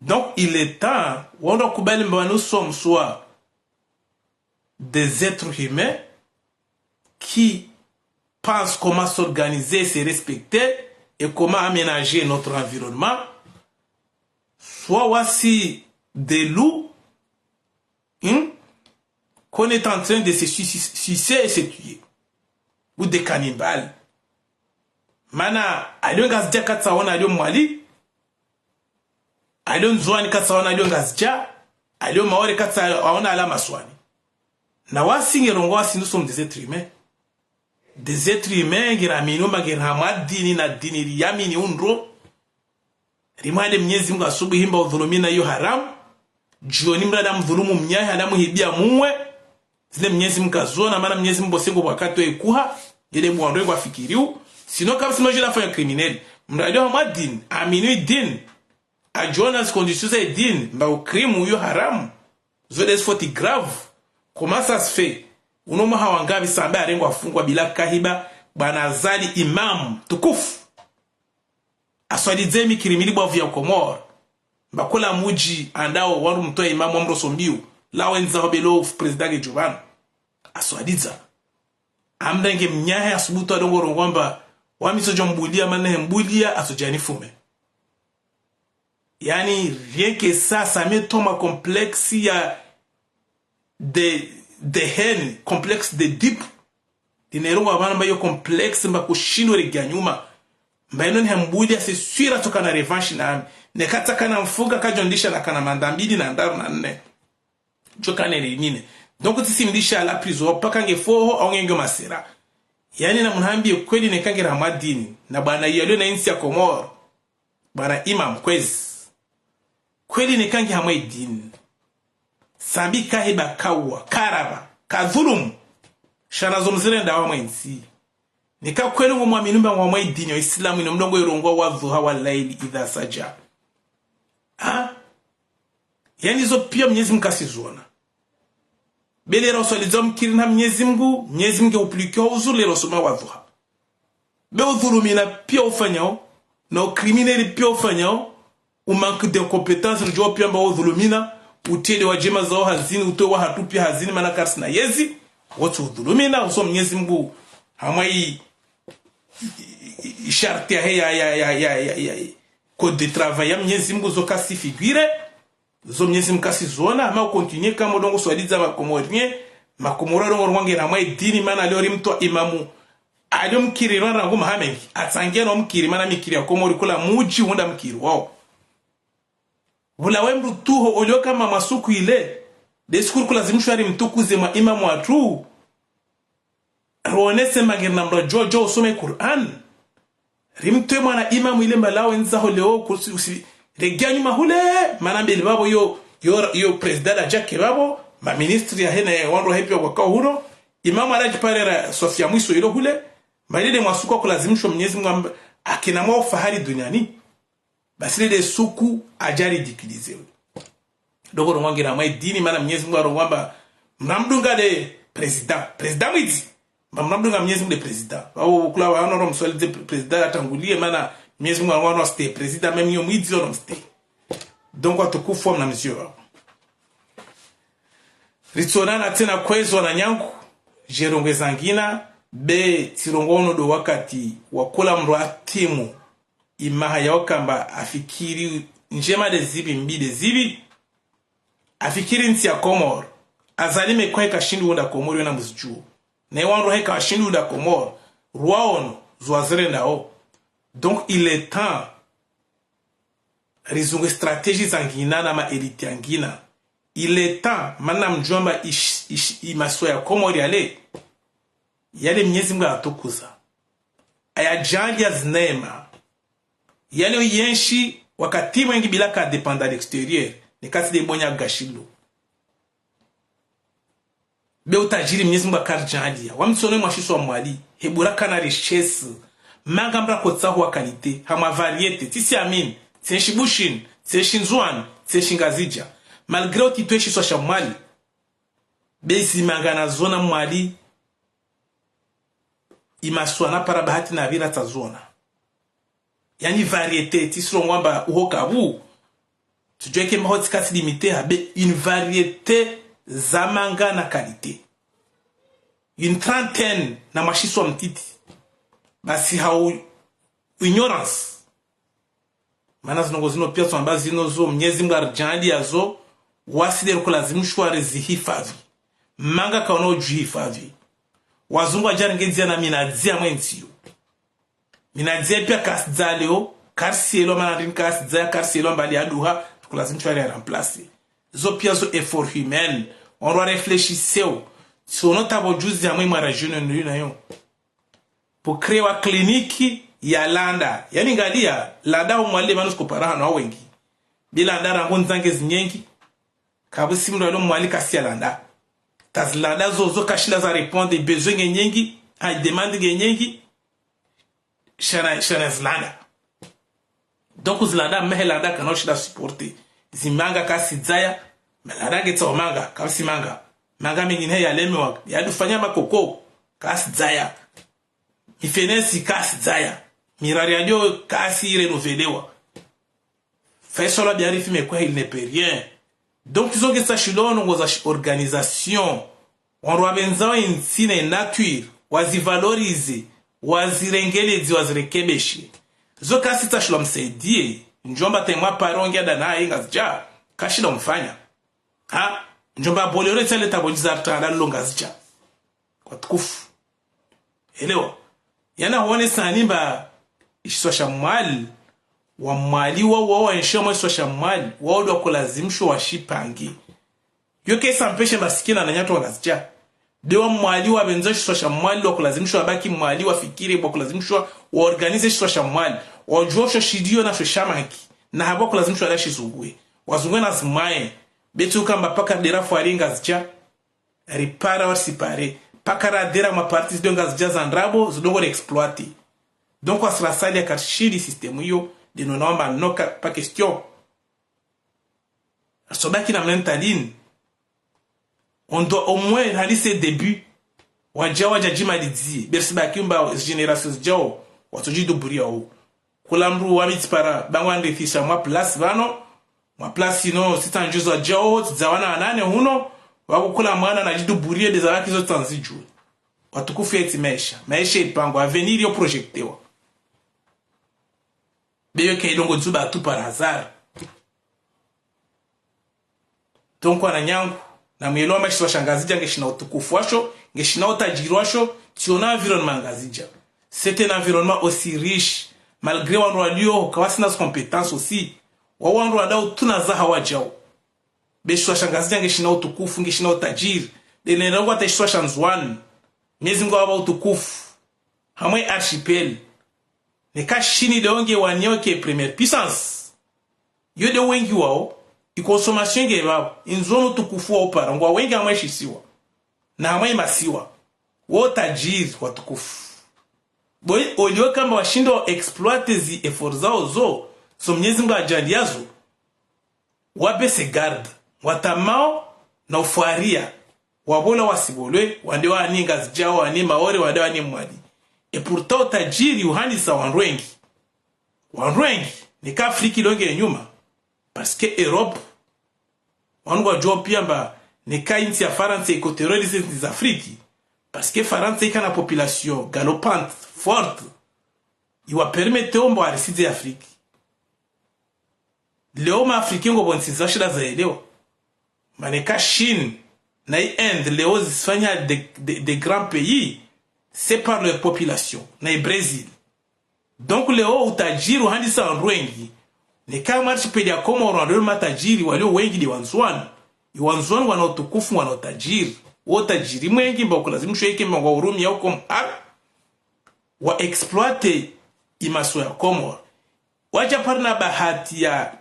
Donc, il est temps, wando kubali mba nous sommes soit des êtres humains qui pensent comment s'organiser, se respecter et comment aménager notre environnement, soit wasi des loups, hmm, qu'on est en train de se su-, su-, sucer et se tuer. Ou des cannibales. Mana, alio Ngazidja katsaona alio Mwali, alio Ndzuani katsaona alio Ngazidja, alio Maore katsaona ala Maswani. Na wasi nge rongoa wasi nous sommes des êtres humains. Des êtres humains, ngira minu, ma ngira hamwa dini na dini riyamini undro. Rimwade Mnyezi Mungu asubuhi mba udhulumina yo haramu. Jioni mrada mdhulumu mnyahe, halamu hibia muwe. Zine Mnyezi Mungu kazona, mana Mnyezi Mungu bosengo wakati wa ikuha. Yele mwando ngwa fikiriu. Sinon, kama sima jila fanya criminel. Mrada hamwa dini, aminu dini. Ajona zi conditions za dini, mba u crime uyo haramu. Zo des fautes graves. Comment ça se fait? Uno mwaha wa ngavi Sambe arengwa afungwa bila kahiba, bwana Azali imam tukufu. Aswalidze mikiri mili bwavu ya Komoro. Mba kola mudji andao wandru mtoa imamu wa mroso mbiu. La wendza hobelo président nge djuvanu. Aswalidza. Amrenge mnyahe asubutu adongo rongoa mba, wami sodjo mbulia, mana he mbulia, asodja nifume. Yani, rien que ça, ça me tombe complexe ya de, de haine, complexe d'Oedipe. Dinerongo abana mba yo complexe mba kushindo regia nyuma. Mba ino ni he mbulia, c'est sûr atsokana revanche na ami. Ne katsakana mfuga, kadjondisha na kana manda mbili na ndraru na nne. Djo kana le nine. Donc, tsisi mlisha la prison, paka nge foho, au nge ngio masera. Yani na munambi kweli ne kangira hamwa dini. Na bwana yalio na intsi ya Komoro. Bwana Imam kwezi. Kweli ne kangi hamwa dini. Sambi kahiba kawa, karaba, kadhulumu. Shana zo mzire ndawa mwe ntsi. Nika kweli ngo mwaminu mba ngo mwa dini ya Islamu ino mlongo irongoa wa dhuha wa laili idha saja. Ha? Yani zo pia Mnyezi Mungu kasizona. Be lera uswalidza mkiri na Mnyezi Mungu, Mnyezi Mungu uplikiwa uzuri lera usoma wa dhuha. Be udhulumina pia ufanyao, na ucriminel pia ufanyao, u manque de compétence, ridjo pia mba udhulumina, utiele wa djema zao hazini, utoe wa hatru pia hazini, mana karisi na yezi, wote udhulumina, uso Mnyezi Mungu, hamwa i, i, i, i sharti ya he ya, ya, ya, code de travail ya Mnyezi Mungu zo kasi figure, zo Mnyezi Mungu kasizona, ama ucontinuer kama udongo swalidza makomorien, makomoro dongo rwange na mwa dini mana leo rimtwa imamu, alio mkiri rwanda rangu mahamengi, atsangia no mkiri mana mikiri ya Komori kula mudji wunda mkiri wao. Vula we mdru tuho olio kama masuku ile, de siku kula zimshwari mtukuze mwa imamu atru, rwonese mba ngeri na mdru djo djo usome Qur'an. Rimtowe mwana Imamu ile mbalawe ndzaho leo kusi, usi, regia nyuma hule, mana mbeli vavo yo, yo, yo président la Jack vavo, ma ministre ya hena ya wandru wa hepi wa kwakao huno, Imamu aladjiparera Sofia mwiso ilo hule, mbali le mwasuku wa kulazimishwa Mnyezi Mungu amba, akina mwa ufahari duniani. Basi lele suku adja ridiculiser. Ndoko rongoa ngira mwa idini, mana Mnyezi Mungu arongoa amba, mnamdunga le président. Président mwidzi. Mba mnamdunga Mnyezi Mungu le président. Vavo kula wa ono ro mswali dze pré-, président atangulie, mana Mnyezi Mungu arongoa ono site président, même yo mwidzi ono site. Donc, watukufu wa mna mzio vavo. Ritsonana tsena kwezi wananyangu, dje rongoe zangina, be tsirongoa ono ndo wakati wa kula mndru atimu imaha ya ukamba afikiri ndjema nde zipvi, mbi nde zipvi, afikiri ntsi ya Komori, Azali mekwa heka shindi unda Komori yona muzidjuo. Na iwandru heka washindi unda Komori, rwaono, zo wazirendao. Donc, il est temps, rizunge stratégie zangina na ma élite yangina. Il est temps, mana mdjomba ish, ish, imaswa ya Komori yale. Yale Mnyezi Mungu atukuza. Ayadjaanlia zineema. Yale uyenshi wakati mwengi bila ka dépendre à l'extérieur. Ni kasi de bonya gashilo. Be utadjiri Mnyezi Mungu akaridjaanlia. Wa mtsono mwa shisiwa Mwali. Hebura kana richesse. Manga mra kotsaho wa qualité. Hama variété. Tsisi amini. Tsenshi Bushini. Tsenshi Ndzuani. Tsenshi Ngazidja. Malgré uti twe shisiwa sha Mwali. Be zi manga nazona Mwali. Imaswa na para bahati na vira tsazona. Yani variété, tsisirongoa amba uho kavu. Tsudjua ike mba ho tsi kasi limité ha be une variété za manga na qualité. Une trentaine na mwa shisiwa mtiti. Basi hau ignorance. Mana zindrongo zino pia tsamba zino zo, Mnyezi Mungu aridjaanlia zo, wasi de rikulazimishwa rizihifadhwi. Manga kaona udjuhifadhwi. Wazungu wadjarengedzia na minadzia mwendziyo. Minadzia pia kasidza leo, karisielwa mana rini kasidza ya karisielwa mbali ya duha, rikulazimishwa ri remplacer. Zo pia zo effort humain, wandru wa réfléchisseo. Tsiono tabo juzi ya mwe mwa région ndio nayo. Pour créer wa clinique ya Landa. Yani ngalia, Landa ho Mwali vanu tsi compare hanu wengi. Be Landa rangu ndzange zinyengi. Kavusi mndru alo Mwali kasi ya Landa. Tazilanda zo, zo kashila za répondre, besoin nge nyengi, ha demande nge nyengi. Shana, shana zilanda. Donc zilanda, mehe landa kana ushinda supporter. Zimanga kasidzaya, melanda ngetsa manga, kavusi manga. Manga mengine yalemewa, yadufanya makoko, kasidzaya. Mifenesi kasidzaya. Mirari yadio kasi renouvellewa. Faisal Biari fi mekwa il ne peut rien. Donc, izo nge sa shilo ndrongo za shi organisation. Wandru wavendzao intsi ne nature, wazivaloriser, wazirengeledze, wazirekebeshe. Zo kasi tsa shilo msaidie, ndjomba temwa parongia dana inga zidja, kashilo mfanya. Ha? Ndjomba bolero tsale tabo jizarta la longa zidja. Watukufu. Elewa. Yana huonesa hanimba ishisiwa sha Mwali, wa Mwali wa, wa, wa enshi mwa ishisiwa sha Mwali, wa udwa kulazimishwa washipange. Yo kesa mpeshe masikina na nyato wa Ngazidja. Be wa Mwali wa benzo ishisiwa sha Mwali, wa kulazimishwa wabaki Mwali, wafikiri, wa kulazimishwa wa organize ishisiwa sha Mwali. Wajua sho shidio na sho shamanki. Na habo kulazimishwa la shizungue. Wazungue na zimwaye. Be tsi ukamba paka dera fwari Ngazidja. Ripara wa sipare. Paka radera ma parti zido Ngazidja za ndrabo, zido ngo exploiter. Donc, wasirasali ya karishili système iyo, de non, non, non, pas question. Asobaki na mnentalini. On doit au moins réaliser début. Wadja, wadja djimalidziye. Be risibaki mba génération zidjao, watsodjiduburia wo. Kula mndru wa mitipara, bangu andifisha mwa place vano, mwa place ino, sita njuzo djao, tidza wana wanane huno, wakukula mwana nadjiduburie, be za waki zo tsanzidju. Watukufu yetsi maesha, maesha ipango, avenir yo projectewa. Be yo ke ilongo dzuba tu par hasard. Donc, wananyangu, na mwelewa amba ishisiwa sha Ngazidja ngeshina utukufu washo, ngeshina utajiri washo, tsiona environnement Ngazidja. C'est un environnement aussi riche, malgré wandru walio, kawasina zi compétences aussi. Wa wandru wadao tuna zaha wadjao. Be ishisiwa sha Ngazidja ngeshina utukufu, ngeshina utajiri. Be nenda ngwata ishisiwa sha Ndzuani. Mnyezi Mungu awapa utukufu. Hamwe archipel. Neka Chine nde nge wanio ke première puissance. Yo nde wengi wao, i consommation nge pvapvo, indzo no utukufu wao para, ngwa wengi hamwe shisiwa. Na hamwe masiwa. Wo tajiri watukufu. Bo, oliyo kamba washindo exploiter zi efforts zao zo, zo Mnyezi Mngu ajaaliya zo. Wa baisser garde, watamao na ufwariya, wabola wasibolwe, wande wani Ngazidja, wani Maore, wande wani Mwali. Et pourtant utajiri uhandisa wandru wengi. Wandru wengi, neka Afrique nde nge nyuma. Parce que Europe, wanu ngwadjuwa piya amba neka intsi ya Farantsa iko terroriser intsi za Afrique. Parce que Farantsa ikana population galopante, forte, iwa permettre ombo arisidze Afrique. Leo ma Africains ngo pvo ntsi za shida zaelewa. Mana neka Chine, na i Inde, leo zisifanya des, des, des grands pays, c'est par leur population, na i Brésil. Donc leo utajiri uhandisa wandru wengi, neka mwa archipel ya Komoro wandru matajiri walio wengi nde Wandzuani. I Wandzuani wana utukufu, wana utajiri. Wo utajiri mwengi mba ukulazimu shweke mba ngwa urumia uko mhara, wa exploiter i masiwa ya Komoro. Wadja pvwa na bahati ya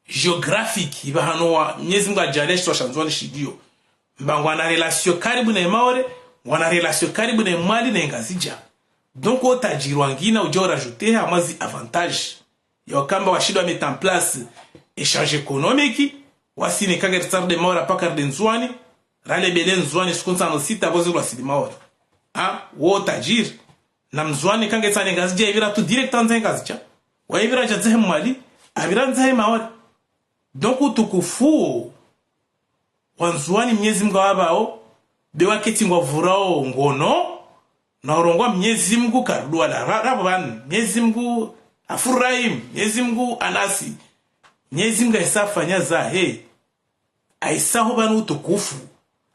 géographique, ipvahanu wa Mnyezi Mngu ajaaliya shisiwa sha Ndzuani shiliyo. Mba ngwana relation karibu na Maore, ngwana relation karibu na Mwali na Ngazidja. Donc wo utajiri wangina udja urajouter hamwa zi avantages. Yo kamba washindo wa mettre en place échange économique, wasi neka nge ritsarde Maore paka rende Ndzuani, ralebele Ndzuani siku ntsanu sita pvo zirwasili Maore. Ah, wo utajiri. Na Mndzuani neka nge tsani Ngazidja, ipvira tu direct handza Ngazidja. Wa ipvira dja dzahe Mwali, apvira ndzahe Maore. Donc utukufu wo Wandzuani Mnyezi Mngu awapvao, be waketsi ngwavurao ngono, na urongoa Mnyezi Mngu karudua la ra-, rapvo pvanu, Mnyezi Mngu afurahi, Mnyezi Mngu anasi, Mnyezi Mngu aisa afanya zahe, aisa hupvani utukufu,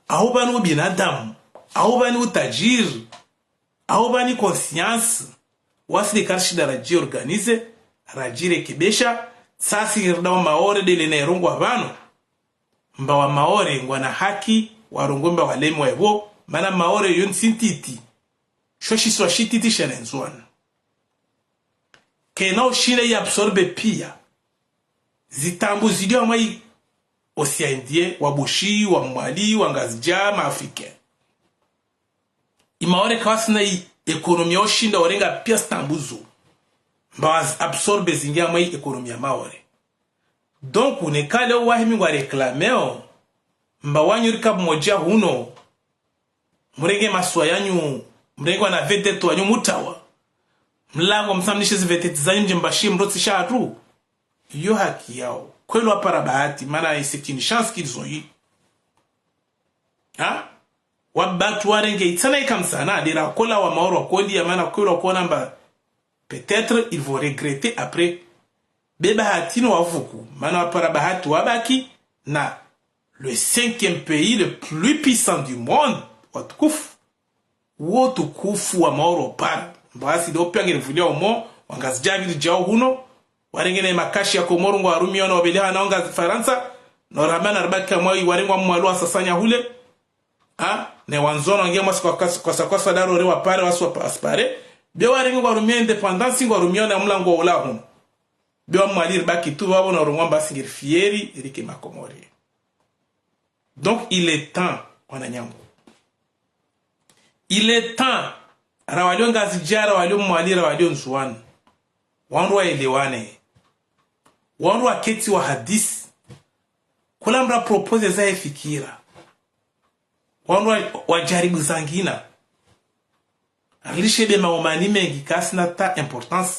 ahupvani ubinadamu, ahupvani utajiri, ahupvani conscience, wasi neka rishinda radji organiser, radji rekebesha, tsasi ngiridao Maore ndele na irongoa pvanu. Mba wa Maore ngwana haki, warongoe mba walemewa ipvo, mana Maore yo ntsi ntiti. Sho shisiwa shititi sha na Ndzuani. Kena ushinda i absorber piya zitaabu zilio hamwa i Océan Indien, wa Bushi, wa Mwali, wa Ngazidja, ma Africains. I Maore kawasina i économie ya ushinda warenga piya zitaabu zo. Mba wazi absorber zingia hamwa i économie ya Maore. Donc, neka leo wahimi ngwa réclamer o, mba wanyu rika pvumodja huno, murenge masiwa yanyu, murenge wana vedette wanyu mutawa. Mlango msamnishe zi vedette zanyu mdje mbashiye mrotsi sha hatru. Yo haki yao. Kweli wapara bahati, mana c'est une chance qu'ils ont eu. Ha? Wabatu warenge itsana ikamsana, dera kola wa Maore wakoli, ya mana kweli wakona mba, peut-être ils vont regretter après. Be bahati no wavuku, mana wapara bahati wabaki na le cinquième pays le plus puissant du monde, watukufu. Wo utukufu wa Maore wapara. Mba wasi ndo piya ngerivulia omo, wa Ngazidja pvili djao huno, warenge na makashi ya Komoro ngwarumiao na wabeleha na wa Ngazi Farantsa, na waramba na ribaki hamwa i warengwa Mwali wasasanya hule. Ha? Ne Wandzuani wangia mwasi kwa kas-, kwasa kwasa daro re wapare, wasi wapa-, asipare. Be warenge ngwarumia indépendance, ngwarumiao na mlango wa ula huno. Be wa Mwali ribaki tu pvapvo na urongoa mba si ngeri fiers, rike Makomori. Donc, il est temps, wananyangu. Il est temps, ra walio Ngazidja, ra walio Mwali, ra walio Ndzuani. Wandru waelewane. Wandru waketsi wahadisi. Kula mndru apropose zahe fikira. Wandru wa-, wajaribu zangina. Rilishe be maomani mengi kasina ta importance.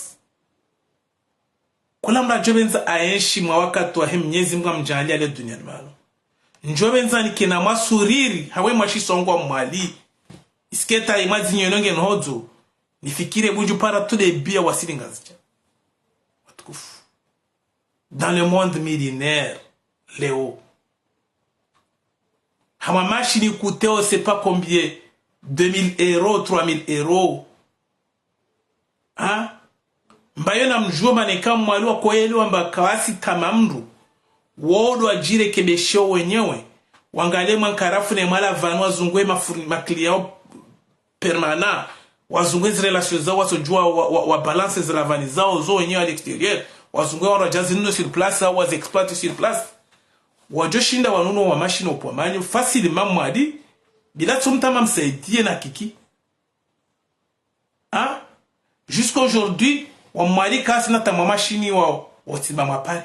Kula mndru adjo pvendza aenshi mwa wakati wahe Mnyezi Mngu amdjaaliya le duniani pvanu. Ndjo pvendza nikena mwa sourire, hawe mwa shisiwa ngwa Mwali. Isiketa imwa dzinyo nonge nhodzo. Nifikire bundju para tu de biya wasili Ngazidja. Watukufu. Dans le monde millénaire, leo. Hamwa machine coûte, on sait pas combien, deux mille euros, trois mille euros. Ha? Mba yo na mdjuo mba neka Mwali wakoelewa mba kawasi kama mndru. Wo ndo wajirekebeshe wenyewe. Wangalie mwa nkarafu ne mwa lavani wazunguhe mafurni-, ma client permanent. Wazungue zi relations zao, watsodjua wa, wa, wa balance zi lavani zao zo wenyewe à l'extérieur. Wazungue wandru wadja zinunue sur place, au wazi exploite sur place. Wadjoshinda wanunue wa machine opwa manyo, facilement Mwali, bila tsi mtama msaidie na kiki. Hein? Jusqu'aujourd'hui, wa Mwali kasina tama machine wa, wa tsimba mapare.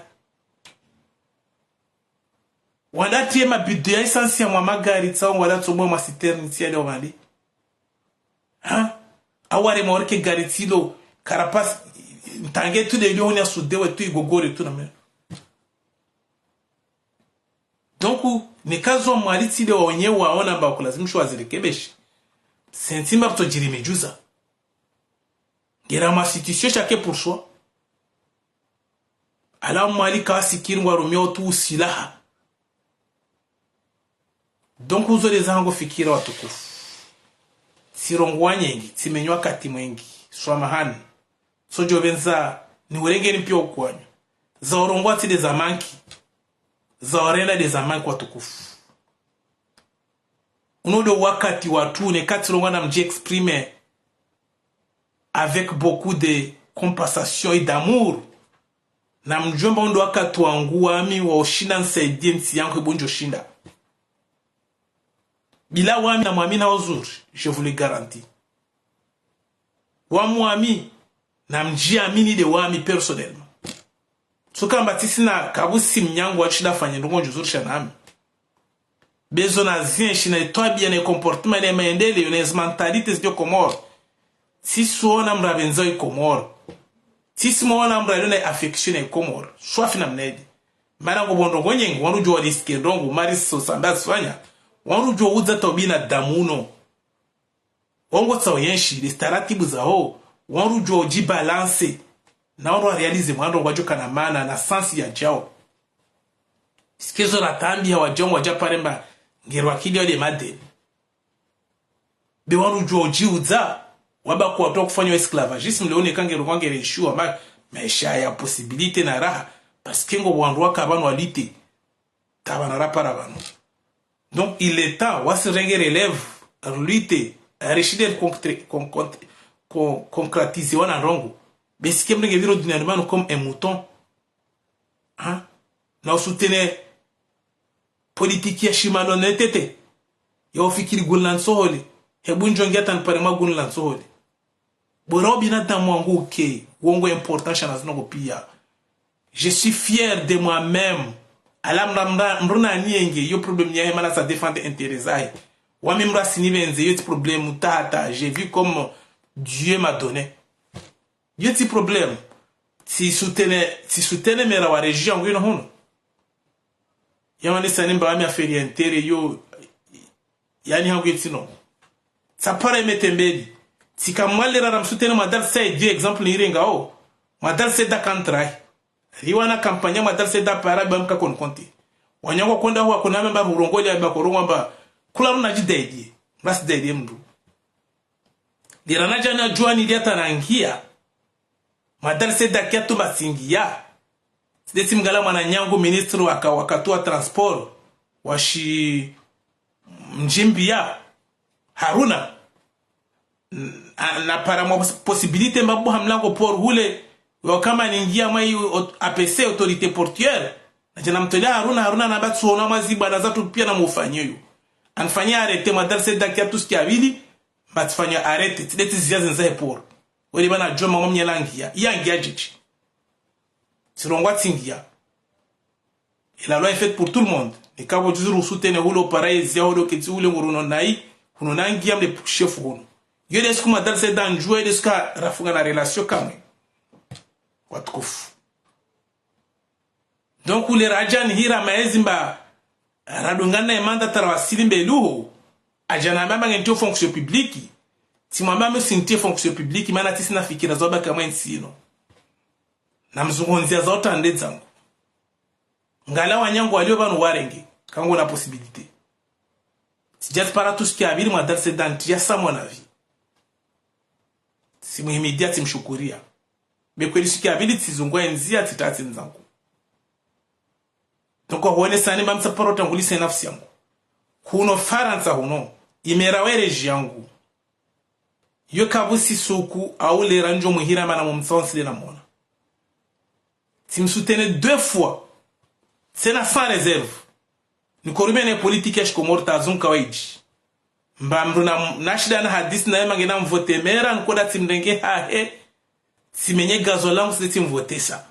Wandatiye mabido ya essence ya mwa magari tsao ngwala tsomwe mwa citerne tsiya leo Mwali. Hein? Au waremorque gari tsilo, carapace, ntange tu de lion ya sudewe tu igogore tu na meno. Donc, neka zo Mwali tsile waonye waona mba kulazimisha wazirekebeshe. Sentsi mba rutso djiri midjuza. Ngera ma situation chacun pour soi. Ala Mwali kawasikiri ngwarumia otu usilaha. Donc, uzo leza hangu fikira watukufu. Tsirongowa nyengi, tsimenywa wakati mwengi. Swamahani. Tsodjo pvendza, ni urengeni pia ukwanyo. Za urongowa tsi de za manki. Za urenda de za manki watukufu. Uno de wakati watru neka tsirongowa na mdji exprimer avec beaucoup de compensation et d'amour. Na mdjomba undo wakati wangu wami wa ushinda nsaidie ntsi yangu ibo ndjoshinda. Bila wami na mwamini au zuri, je vous le garantis. Wa mwami, na mdjiamini de wami personnellement. Tsuka mba tsisina kabusi mnyangu wa tshinda fanye ndrongo ndjo zuri sha nami. Bezo na zinshi na itwabia na comportement na maendeleyo na mentalité zidjo Comores. Tsisuona mra pvendza i Comores. Tsisimuona mra lona affection i Comores. Swafi na mnedi. Mana ngo pvo ndrongo nyengi, wandru djo walisikie ndrongo, mari so samba sifanya. Wandru djo udza taubi na damu no. Wandru tsawo yenshi, les taratibu zaho, wandru djo dji balancer, na wandru wa réaliser mwandro ngwadjo kana mana na sens ya djao. Sikezo na tambi ya wadjao ngwadja paremba, ngero akili ya de madeni. Be wandru djo dji udza, waba kwa to kufanya esclavagisme, leo neka ngero kwa ngere ishiwa, ma, maesha ya possibilité na raha, parce que ngo wandru waka pvanu walite. Tabana rapara pvanu. Donc, il est temps, wasi renge relève, lutter, arishide concré-, con-, con-, con-, concrétiser wana ndrongo. Besike mrenge pviro dunia limanu comme un mouton. Hein? Na usoutenir politique ya shima lo netete. Ya ufikiri guni la ntsohole. Hebu ndjo ngia tani pare mwa guni la ntsohole. Bora ubinadamu wangu uke, wongo important sha na zinu ngo pia. Je suis fier de moi-même. Ala mra, mra, mruna niyenge, yo problème yahe mana sa défendre intérêt zahe. Wami mra sinipvendze, yo tsi problème tahata, j'ai vu comme Dieu m'a donné. Yo tsi problème. Tsi soutenir, tsi soutenir mera wa région yangu ino hunu. Yamani sani mba wami affaire ya intérêt yo, yani hangu yetsino. Tsapara imetembeli. Tsika mwalera na msutene Mwadal Said, yo exemple nirengao. Mwadal Said da kantrahi. Riwana kampanya Mwadal Said da para ba mka kon konti. Wanyango konda huwa kuna mba hurongoli ya ba korongo mba. Kula mna dji daidie. Mba si daidie mndru. Lirana djana djuani liata nangia. Mwadal Said da kiatu matsingia. Tsidetsi mngala mwananyangu ministre waka, wakati wa transport. Washi mdjimbia. Haruna. Na, na para mwa pos-, possibilité mba buha mlango port hule. Wakama ningia mwa i aut-, A P C, autorité portuaire. Na djana mtolea Haruna, Haruna na batsu ona mwa zibwana zatru pia na mufanyo yo. Anifanya arrêté Mwadal Said da kiatu sikia pvili. Mba tsifanya arrêté, tsidetsi zia zenza he port. Wele bana djoma mwa mnyelangia, yangia djidji. Tsirongwa tsingia. Et la loi est faite pour tout le monde. Neka bo djuzi rusutene hulo para yezia hulo ketsi hule nguruno nayi, huno nangia mle chef huno. Yo de siku Mwadal Said da ndjua, yo de siku rafunga na relation kamwe. Watukufu. Donc, ule radjani hira maezi mba radungana emanda tara wasili mbeli uho, adjana mba nge ntiyo fonction publique, tsi mwamba msi ntiye fonction publique, mana tsisina fikira zo baka mwe ntsi ino. Na mzungo nzia za utande zangu. Ngala wanyangu walio pvanu warenge, kangu na possibilité. Tsidja tsipara tu sikia pvili Mwadal Said da ntiya sa mon avis. Tsimuhimidia, tsimshukuria. Be kweli sikia pvili tsizungwa enzia tsitatsi nzangu. Donc, huone sani mba mtsaparo tangulise nafsi yangu. Huno Farantsa huno, imera wereji yangu. Yo kapvatsi suku au lera ndjo muhira mana mumtsansile na mona. Tsimsoutenir deux fois. Tsena sans réserve. Niko rime ne politique ya shikomori ta zungu kawaidji. Mba mdru na, na shida na hadisi naye mange namvote mera, nkoda tsimrenge hahe, tsimenye gazo langu sile tsimvotesa.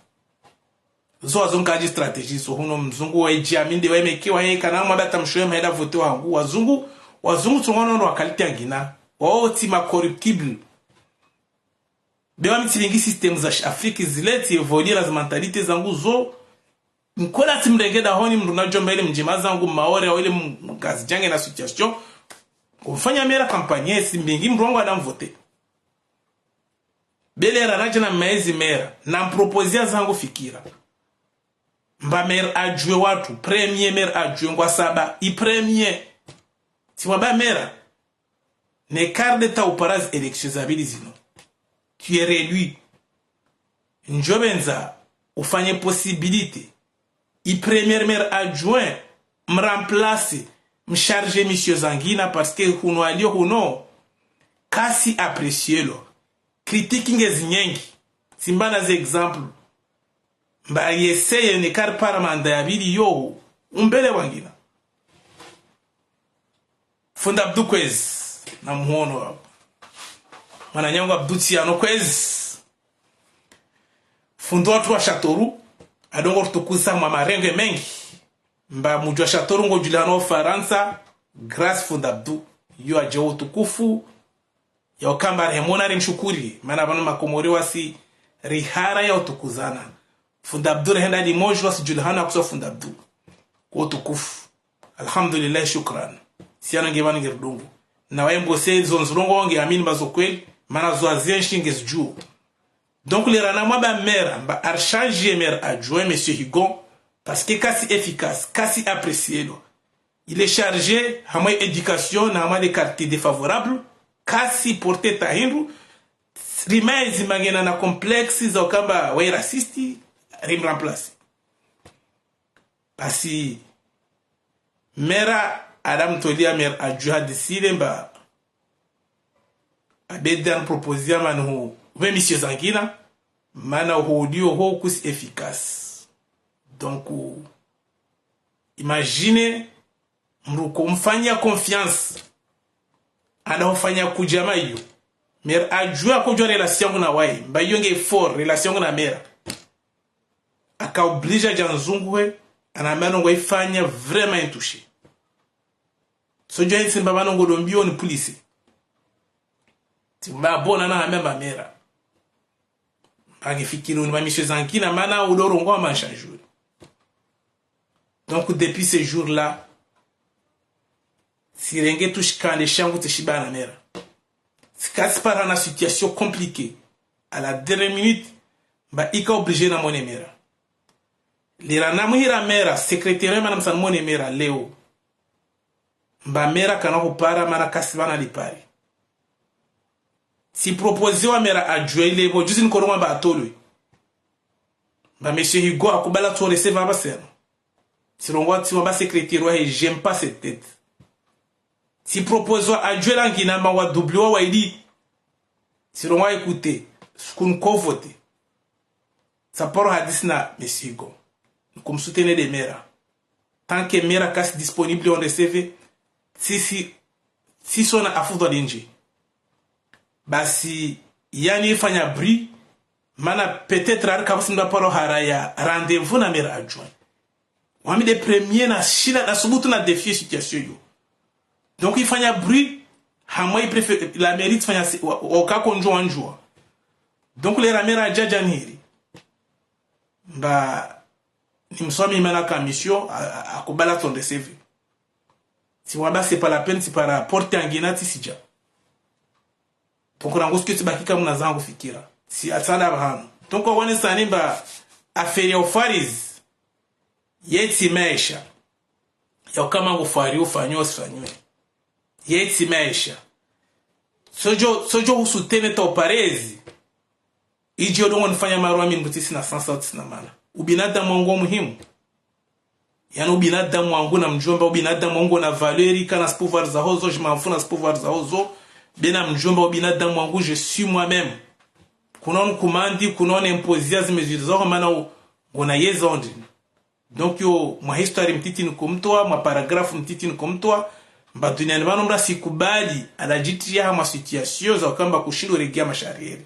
Zo wazungu kadji stratégie, so huno mzungu wa idji aminde wa emeke wa heka na mwabata mshoye maheda vote wangu. Wazungu, wazungu tsongwano ndo wa qualité yangina. Wao tsi ma corruptible. Be wami tsilingi système za shi Afrique zile tsi évoluer na zi mentalité zangu zo. Nkola tsimrenge dahoni mdru na djomba ile mdjema zangu Maore au ile m-, Ngazidja nge na situation. Kumfanya mera campagne, tsimbingi mdru wangu anamvote. Be lera nadja na maezi mera, nampropozia zangu fikira. Mba mera adjoint watru, premier mera adjoint ngwa saba, i premier. Tsimwaba mera. Ne quart de temps upara zi élections za pvili zino. Tu es réélu. Ndjopvendza ufanye possibilité. I premier mera adjoint, mremplace, mcharge mission zangina, parce que huno alio huno, kasi apprécier lo. Critique ngezi nyengi. Tsimbana ze exemple. Mba yeseye ne kari para manda ya pvili yo, umbele wangina. Fundi Abdu kwezi, na muhono wapvo. Mwananyangu Abdu Tsiyano kwezi. Fundi watru wa Châteauroux, adongo rutukuza mwa marenge mengi. Mba mdji wa Châteauroux ngodjulihana Ufarantsa, grâce Fundi Abdu. Yo adja utukufu, ya ukamba rihemona rimshukuri, mana pvanu makomori wasi rihara ya utukuzana. Fundi Abdu rihenda Limoges wasi djulihana kuso Fundi Abdu. Kwa utukufu. Alhamdulillah, shukran. Tsiyano nge pvanu nge rudungu. Na waye mbose zo nzulongo nge amini mba zo kweli, mana zo azienshi nge zidjuo. Donc, lera namwaba mera, mba archange mera adjoint, monsieur Higon, parce que kasi efficace, kasi apprécié lo. Il est chargé, hamwe éducation, na hamwe les quartiers défavorables, kasi porté ta hindru, rimaye zimangena na complexe, za ukamba waye raciste, rimremplace. Basi, mera, Adam Tolia, mera adjoint hadisile mba, abedi anipropozia mana hu, ve mission zangina, mana hu ulio ho kusi efficace. Donc, imagine, mdru ko mfanya confiance, ana hufanya kudjama iyo. Mera adjoint akodjua relation yangu na waye, mba iyo nge fort, relation yangu na mera. Aka oblige adja nzunguhe, ana mano ngwa ifanya vraiment intouché. So djo hentsi mba mano ngo dombi oni police. Tsimba bona na hame mba mera. Mba nge fikiri uni ma mission zangina mana udorongoa ma change. Donc, depuis ce jour-là, tsirenge tu shikande shangu tse shibana mera. Tsika tsipara na situation compliquée. À la dernière minute, mba ika obligé namwone mera. Lera namuhira mera, secrétaire mana msa nimwone mera leo. Mba mera kana hupara mana kasi pvana lipari. Tsipropozé wa mera adjoint ile pvo, juzi nikorongoa mba atolwe. Mba monsieur Higon akubala tso recevoir pvaseno. Tsirongoa tsimwaba secrétaire wahe, j'aime pas cette tête. Tsipropozé wa adjoint langina mba wa double wa waili. Tsirongoa écoutez, suku niko voté. Tsaparo hadisi na monsieur Higon. Niko msoutenir de mera. Tant que mera kasi disponible on receve, tsisi, tsisona afudhwali ndje. Basi, yani ifanya bruit, mana peut-être ari kapvatsi mdru aparo hara ya rendez-vous na mera adjoint. Wami de premier na shina na subutu na défier situation yo. Donc ifanya bruit, hamwe préfet, la mairie tsifanya si, wa, wa, wakako ndjua ndjua. Donc lera mera adja adja nihiri. Mba, ni mswami mana ka mission, a, a, akubala tso recevoir. Tsimwaba c'est pas la peine, tsipara porte angina tsisidja. Donc, rangu siku tsibaki kamuna zangu fikira. Tsi atsala pvahanu. Donc, waone sani mba affaire ya ufarizi. Ye tsi maesha. Ya ukama ngo fari ufanywe usifanywe. Ye tsi maesha. Sodjo, sodjo husoutenir ta uparezi. Idjo dongo nifanya marwa mi mbuti tsina sens au tsina mana. Ubinadamu wangu wa muhimu. Yani ubinadamu wangu na mdjomba, ubinadamu wangu na valeur, kana si pouvoir zaho zo, je m'en fous na si pouvoir zaho zo. Be namdjomba ubinadamu wangu, je suis moi-même. Kuna unikomandi, kuna uniimpozia zimeziri zaho mana u-, ngona yeza ondini. Donc yo mwa histoire mtiti nikomtoa, mwa paragraphe mtiti nikomtoa, mba duniani pvanu mdru asikubali, aladjitiya ha mwa situation za ukamba kushindo uregea masharieri.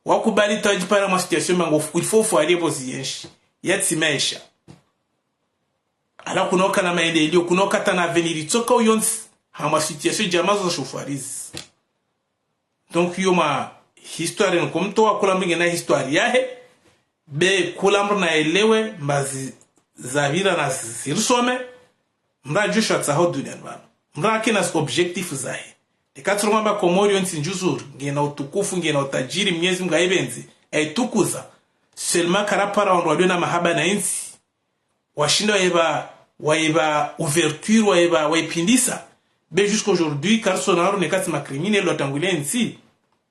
Wakubali tadjipara mwa situation mba ngo fu-, il faut ufwariye pvo ziyenshi. Yatsi maesha. Ala kuna ukana maendeleo, kuna ukana avenir itsoka uyontsi, ha mwa situation djamazo za shufwarizi. Donc yo mwa histoire nikomtoa, kula mdru ngena histoire yahe, be kula mdru naelewe, mba zi-, zapvira na zirisome, mdru adjue sha tsaho duniani pvanu. Mdru akena zi objectif zahe. Neka tsi rongoa mba Komori yo ntsi ndjuzuri, ngena utukufu, ngena utajiri, Mnyezi Mngu aipvendze, aitukuza. Seulement karapara wandru walio na mahaba na intsi. Washinda waipva, waipva ouverture, waipva, waipvindisa. Be jusqu'aujourd'hui, karisona wandru neka tsi ma criminels watangulia intsi.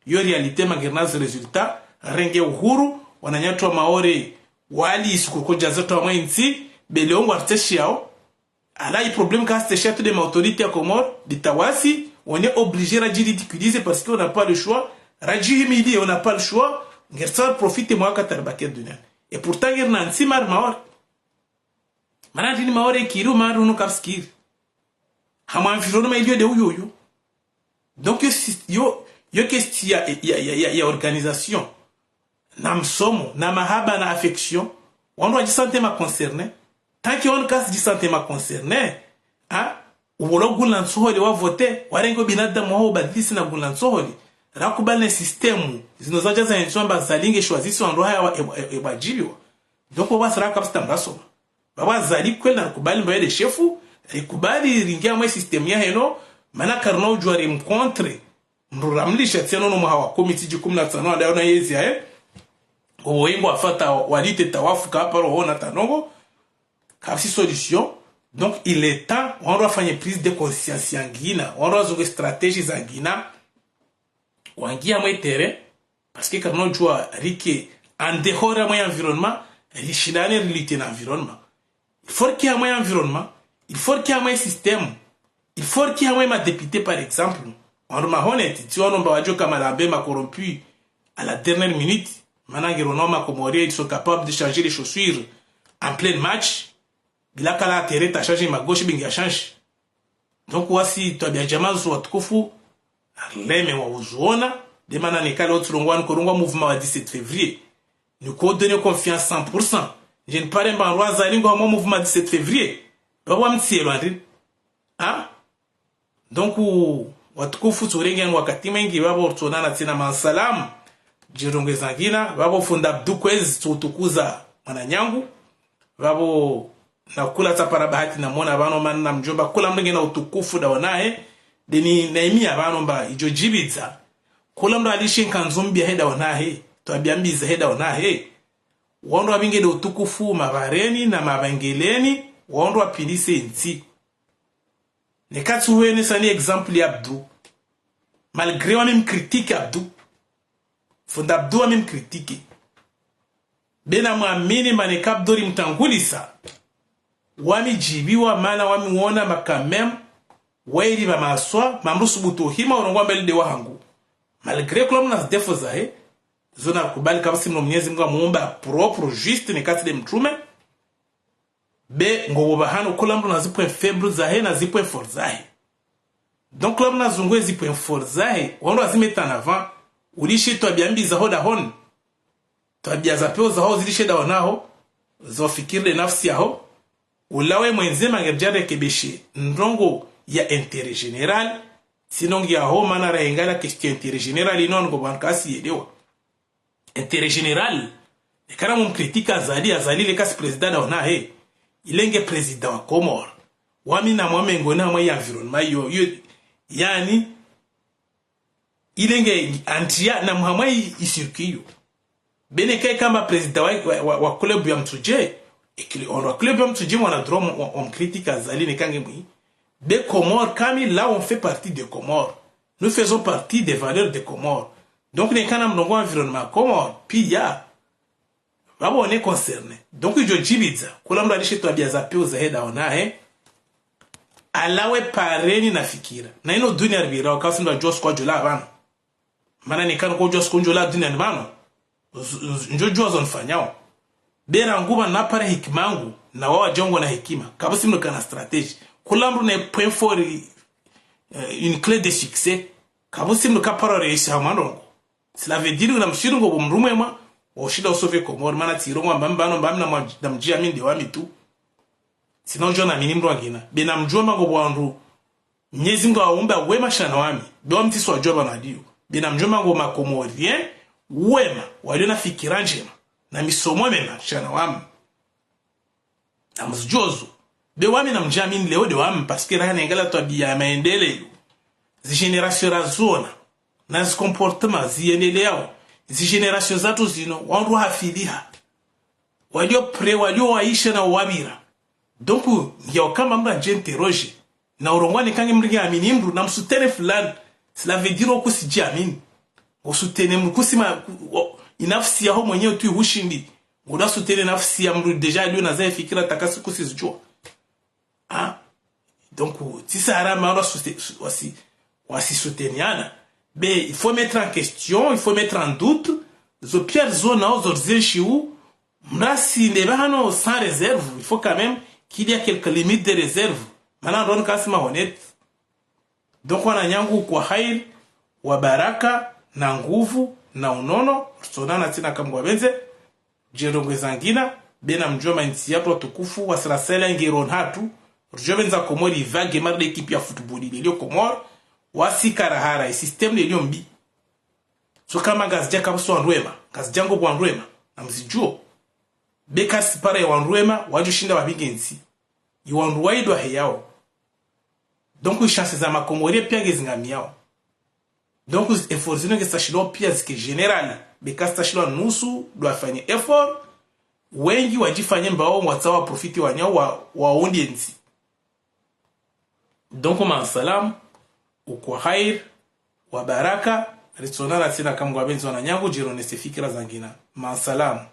Yo réalité, malgré na zi résultats, renge uhuru, wananyatru wa Maore, wali isuku kodja zoto wa mwa intsi, be leo ngwariteshiyao. Ala i problème ka steshia tu de ma autorité ya Comores, de tawasi, on est obligé radji ridiculiser parce qu'on n'a pas le choix, radji humilier, on n'a pas le choix, ngersa profiter mwa wakati ribaki duniani. Et pourtant, ngeri na ntsi mari Maore. Mana ndini Maore kiri, mari unu kapsikiri. Ha mwa environnement ilio de uyoyo. Donc, yo si-, yo, yo question ya, ya, ya, ya, ya organisation, na msomo, na mahaba, na affection, wandru wadjisentir ma concernés. Tant que wandru kawadjisentir ma concernés, ha, uwolo gula ntsohole wa voter, warenge ubinadamu waho ubadilisi na gula ntsohole. Rakubali ne système, zino zadja za ntsi wamba Azali nge choisir wandru haya wa, e, e, e, wadjibiwa. Donc, wasi raka kapsita mrasoma. Pvapvo Azali kweli narikubali mba yele shefu, rikubali ringia mwe système yahe no, mana karina udjua rimkontre, mdru ramlisha tsena no mwaha wa kumi tsidji kumi na tsano, anda yona yezi yahe, owengo afata walite tawafu kaparo hona tanongo, kapsi solution. Donc, il est temps, wandru wafanye prise de conscience yangina, wandru wazunge stratégie zangina, wangia mwe terrain, parce que karina udjua rike en dehors ya mwe environnement, rishindane rilutter na environnement. Il faut rike ha mwe environnement, il faut rike ha mwe système, il faut rike ha mwe ma députés, par exemple. Wandru ma honnêtes, tsi wano mba wadjo kamalambe ma corrompus à la dernière minute, mana ngeri wano ma Comoriens, ils sont capables de changer les chaussures en plein match, bila kala terrain ta changer ma gauche bingi ya changer. Donc, wasi twabia djamazo watukufu, arileme wa uzuona, de mana nikale oturongoa, nikorongoa mouvement wa dix-sept février. Niko donner confiance cent pour cent. Je ne parle pas roi Azali ngo hamwe mouvement dix-sept février. Pvapvo wamtsielo andri. Ha? Donc, watukufu tsurenge wakati mwengi, pvapvo tsuonana tsena, ma salam. Djirongwe zangina, pvapvo fundi Abdou kwezi tsutukuza mwananyangu. Pvapvo nakula tsapara bahati namona pvanu mana namdjomba kula mdru ngena utukufu daho nahe, deni naimia pvanu mba idjo djibidza. Kula mdru alishe nkandzo mbi yahe daho nahe, twabia mbi zahe daho nahe. Wandru wapvinge de utukufu mapvareni na mapvengeleni, wandru wapvindise ntsi. Neka tsuhwene sani exemple ya Abdou. Malgré wami mcritique Abdou. Fundi Abdou wami mcritique. Be namwamini mane ka Abdou rimtangulisa. Wami djibiwa mana wami wona ma quand même, waili pva maswa, mamrusu butu hima urongoa mbeli de wahangu. Malgré kula mdru na zi défauts zahe, zo nakubali kapvatsi mdru Mnyezi Mngu amuumba propre, juste, neka tsi de mtrume. Be, ngopvo pvahanu kula mdru na zi points faibles zahe na zi points forts zahe. Donc, kula mdru nazungue zi points forts zahe, wandru wazi mettre en avant, ulishe twabia mbi zaho dahoni. Twabia za pewu zaho zilishe daho naho, zofikiri de nafsi yaho. Ulawe mwendze mangerdja rekebeshe ndrongo ya intérêt général, sinon ngiyaho mana raengala question intérêt général ino ngo pvanu kasi yelewa. Intérêt général. Ekana mumcritique Azali, Azali le kasi président daho nahe. Ilenge président wa Comores. Wami namwamini ngena mwa environnement yo, yo, yani, ilenge antia na mwa mwa i, i circuit yo. Be neka eka mba président wa, wa, wa, wa club ya Mtsudje, ekili on wa club ya Mtsudje wana droit wa, wa, wamcritique Azali neka nge mwi. Be Comores, kami là on fait partie de Comores. Nous faisons partie des valeurs de Comores. Donc, nekana mlongo environnement Comores, pia. Pvapvo on est concerné. Donc, idjo djibidza. Kula mdru alishe twabia za pewu zahe daho nahe. Ala we pareni na fikira. Na inu dunia ripvirao, kapvatsi mndru adjuwa suku adjolawa pvanu. Mana nikana kudjuwa suku ndjolawa duniani pvanu. Ndjo, ndjo, ndjodjuwa zo nifanyao. Be rangu pvanu napare hikima yangu, na wawo wadje ngwao na hikima. Kapvatsi mndru kana stratégie. Kula mndru ne point fort, euh, une clé de succès. Kapvatsi mndru kapara réussir ha mwandrongo. Cela veut dire na mshiru ngo bo mndru mwema, wa ushinda usauver Komori, mana tsi rongoa mba mi pvanu mba mi na mwa-, na mdjia mi nde wami tu. Tsina udjo na mini mndru wangina. Be na mdjuwa mba ngo bo wandru Mnyezi Mngu aumba wema sha na wami. Be wami tsi swadjuwa pvanu waliyo. Be na mdjuwa mba ngo ma Comoriens wema, walio na fikira ndjema, na misomo mema sha na wami. Na mzidjuwa zo. Be wami na mdjamini leo nde wami, parce que raha nengala twabiya ya maendeleo. Zi génération razona. Na zi comportement ziyendeleyao. Zi génération zatru zinu, wandru hafiliha. Walio prêt, walio waisha na wapvira. Donc, ngiya ukamba mndru adje interroger. Na urongoa ni kange mndru nge amini mndru, na msoutenir fulani. Cela veut dire wo kusi djamini. Wo soutenir mndru kusi ma, ku-, wo, inafsi yaho mwenyewe tu ihushindi. Ngoda soutenir nafsi ya mndru déjà alio na zahe fikira takasi kusi zidjuwa. Hein? Donc, tsi sa harama wala soute-, wasi, wasi souteniana. Mais il faut mettre en question, il faut mettre en doute. Zo pia zo na zo zenshi u, mrasi ne bahano sans réserve. Il faut quand même qu'il y a quelques limites de réserve. Mana ndo nikasi ma honnête. Donc, wananyangu, kwa hairi, wa baraka, na nguvu, na unono, ritsonana tsina kamwe wapvendze, djirongwe zangina, be na mdjuwa ma ntsi yatru watukufu, wasirasela ngero nhatru, ridjo pvendza Komori ivage mara nde équipe ya football ile ilio Komori, wasi karahara, i système ile ilio mbi. So kama Ngazidja kapvatsi wandru wema, Ngazidja ngo bo wandru wema, na mzidjuwo. Be kasi para ya wandru wema, wadjo shinda wapvinge ntsi. I wandru waidwa heyao. Donc, i chance za ma Comoriens pia nge zingamiyao. Donc, effort zinu nge zitashilwao pia zike général. Be kazitashilwa nusu, ndo wafanye effort. Wengi wadjifanye mba wo ngwatsaho wa profiter wanyao wa, wa undi entsi. Donc, ma salam, ukwa hairi, wa baraka, ritsonana tsina kamwe wapvendze wananyangu, djironese fikira zangina. Ma salam.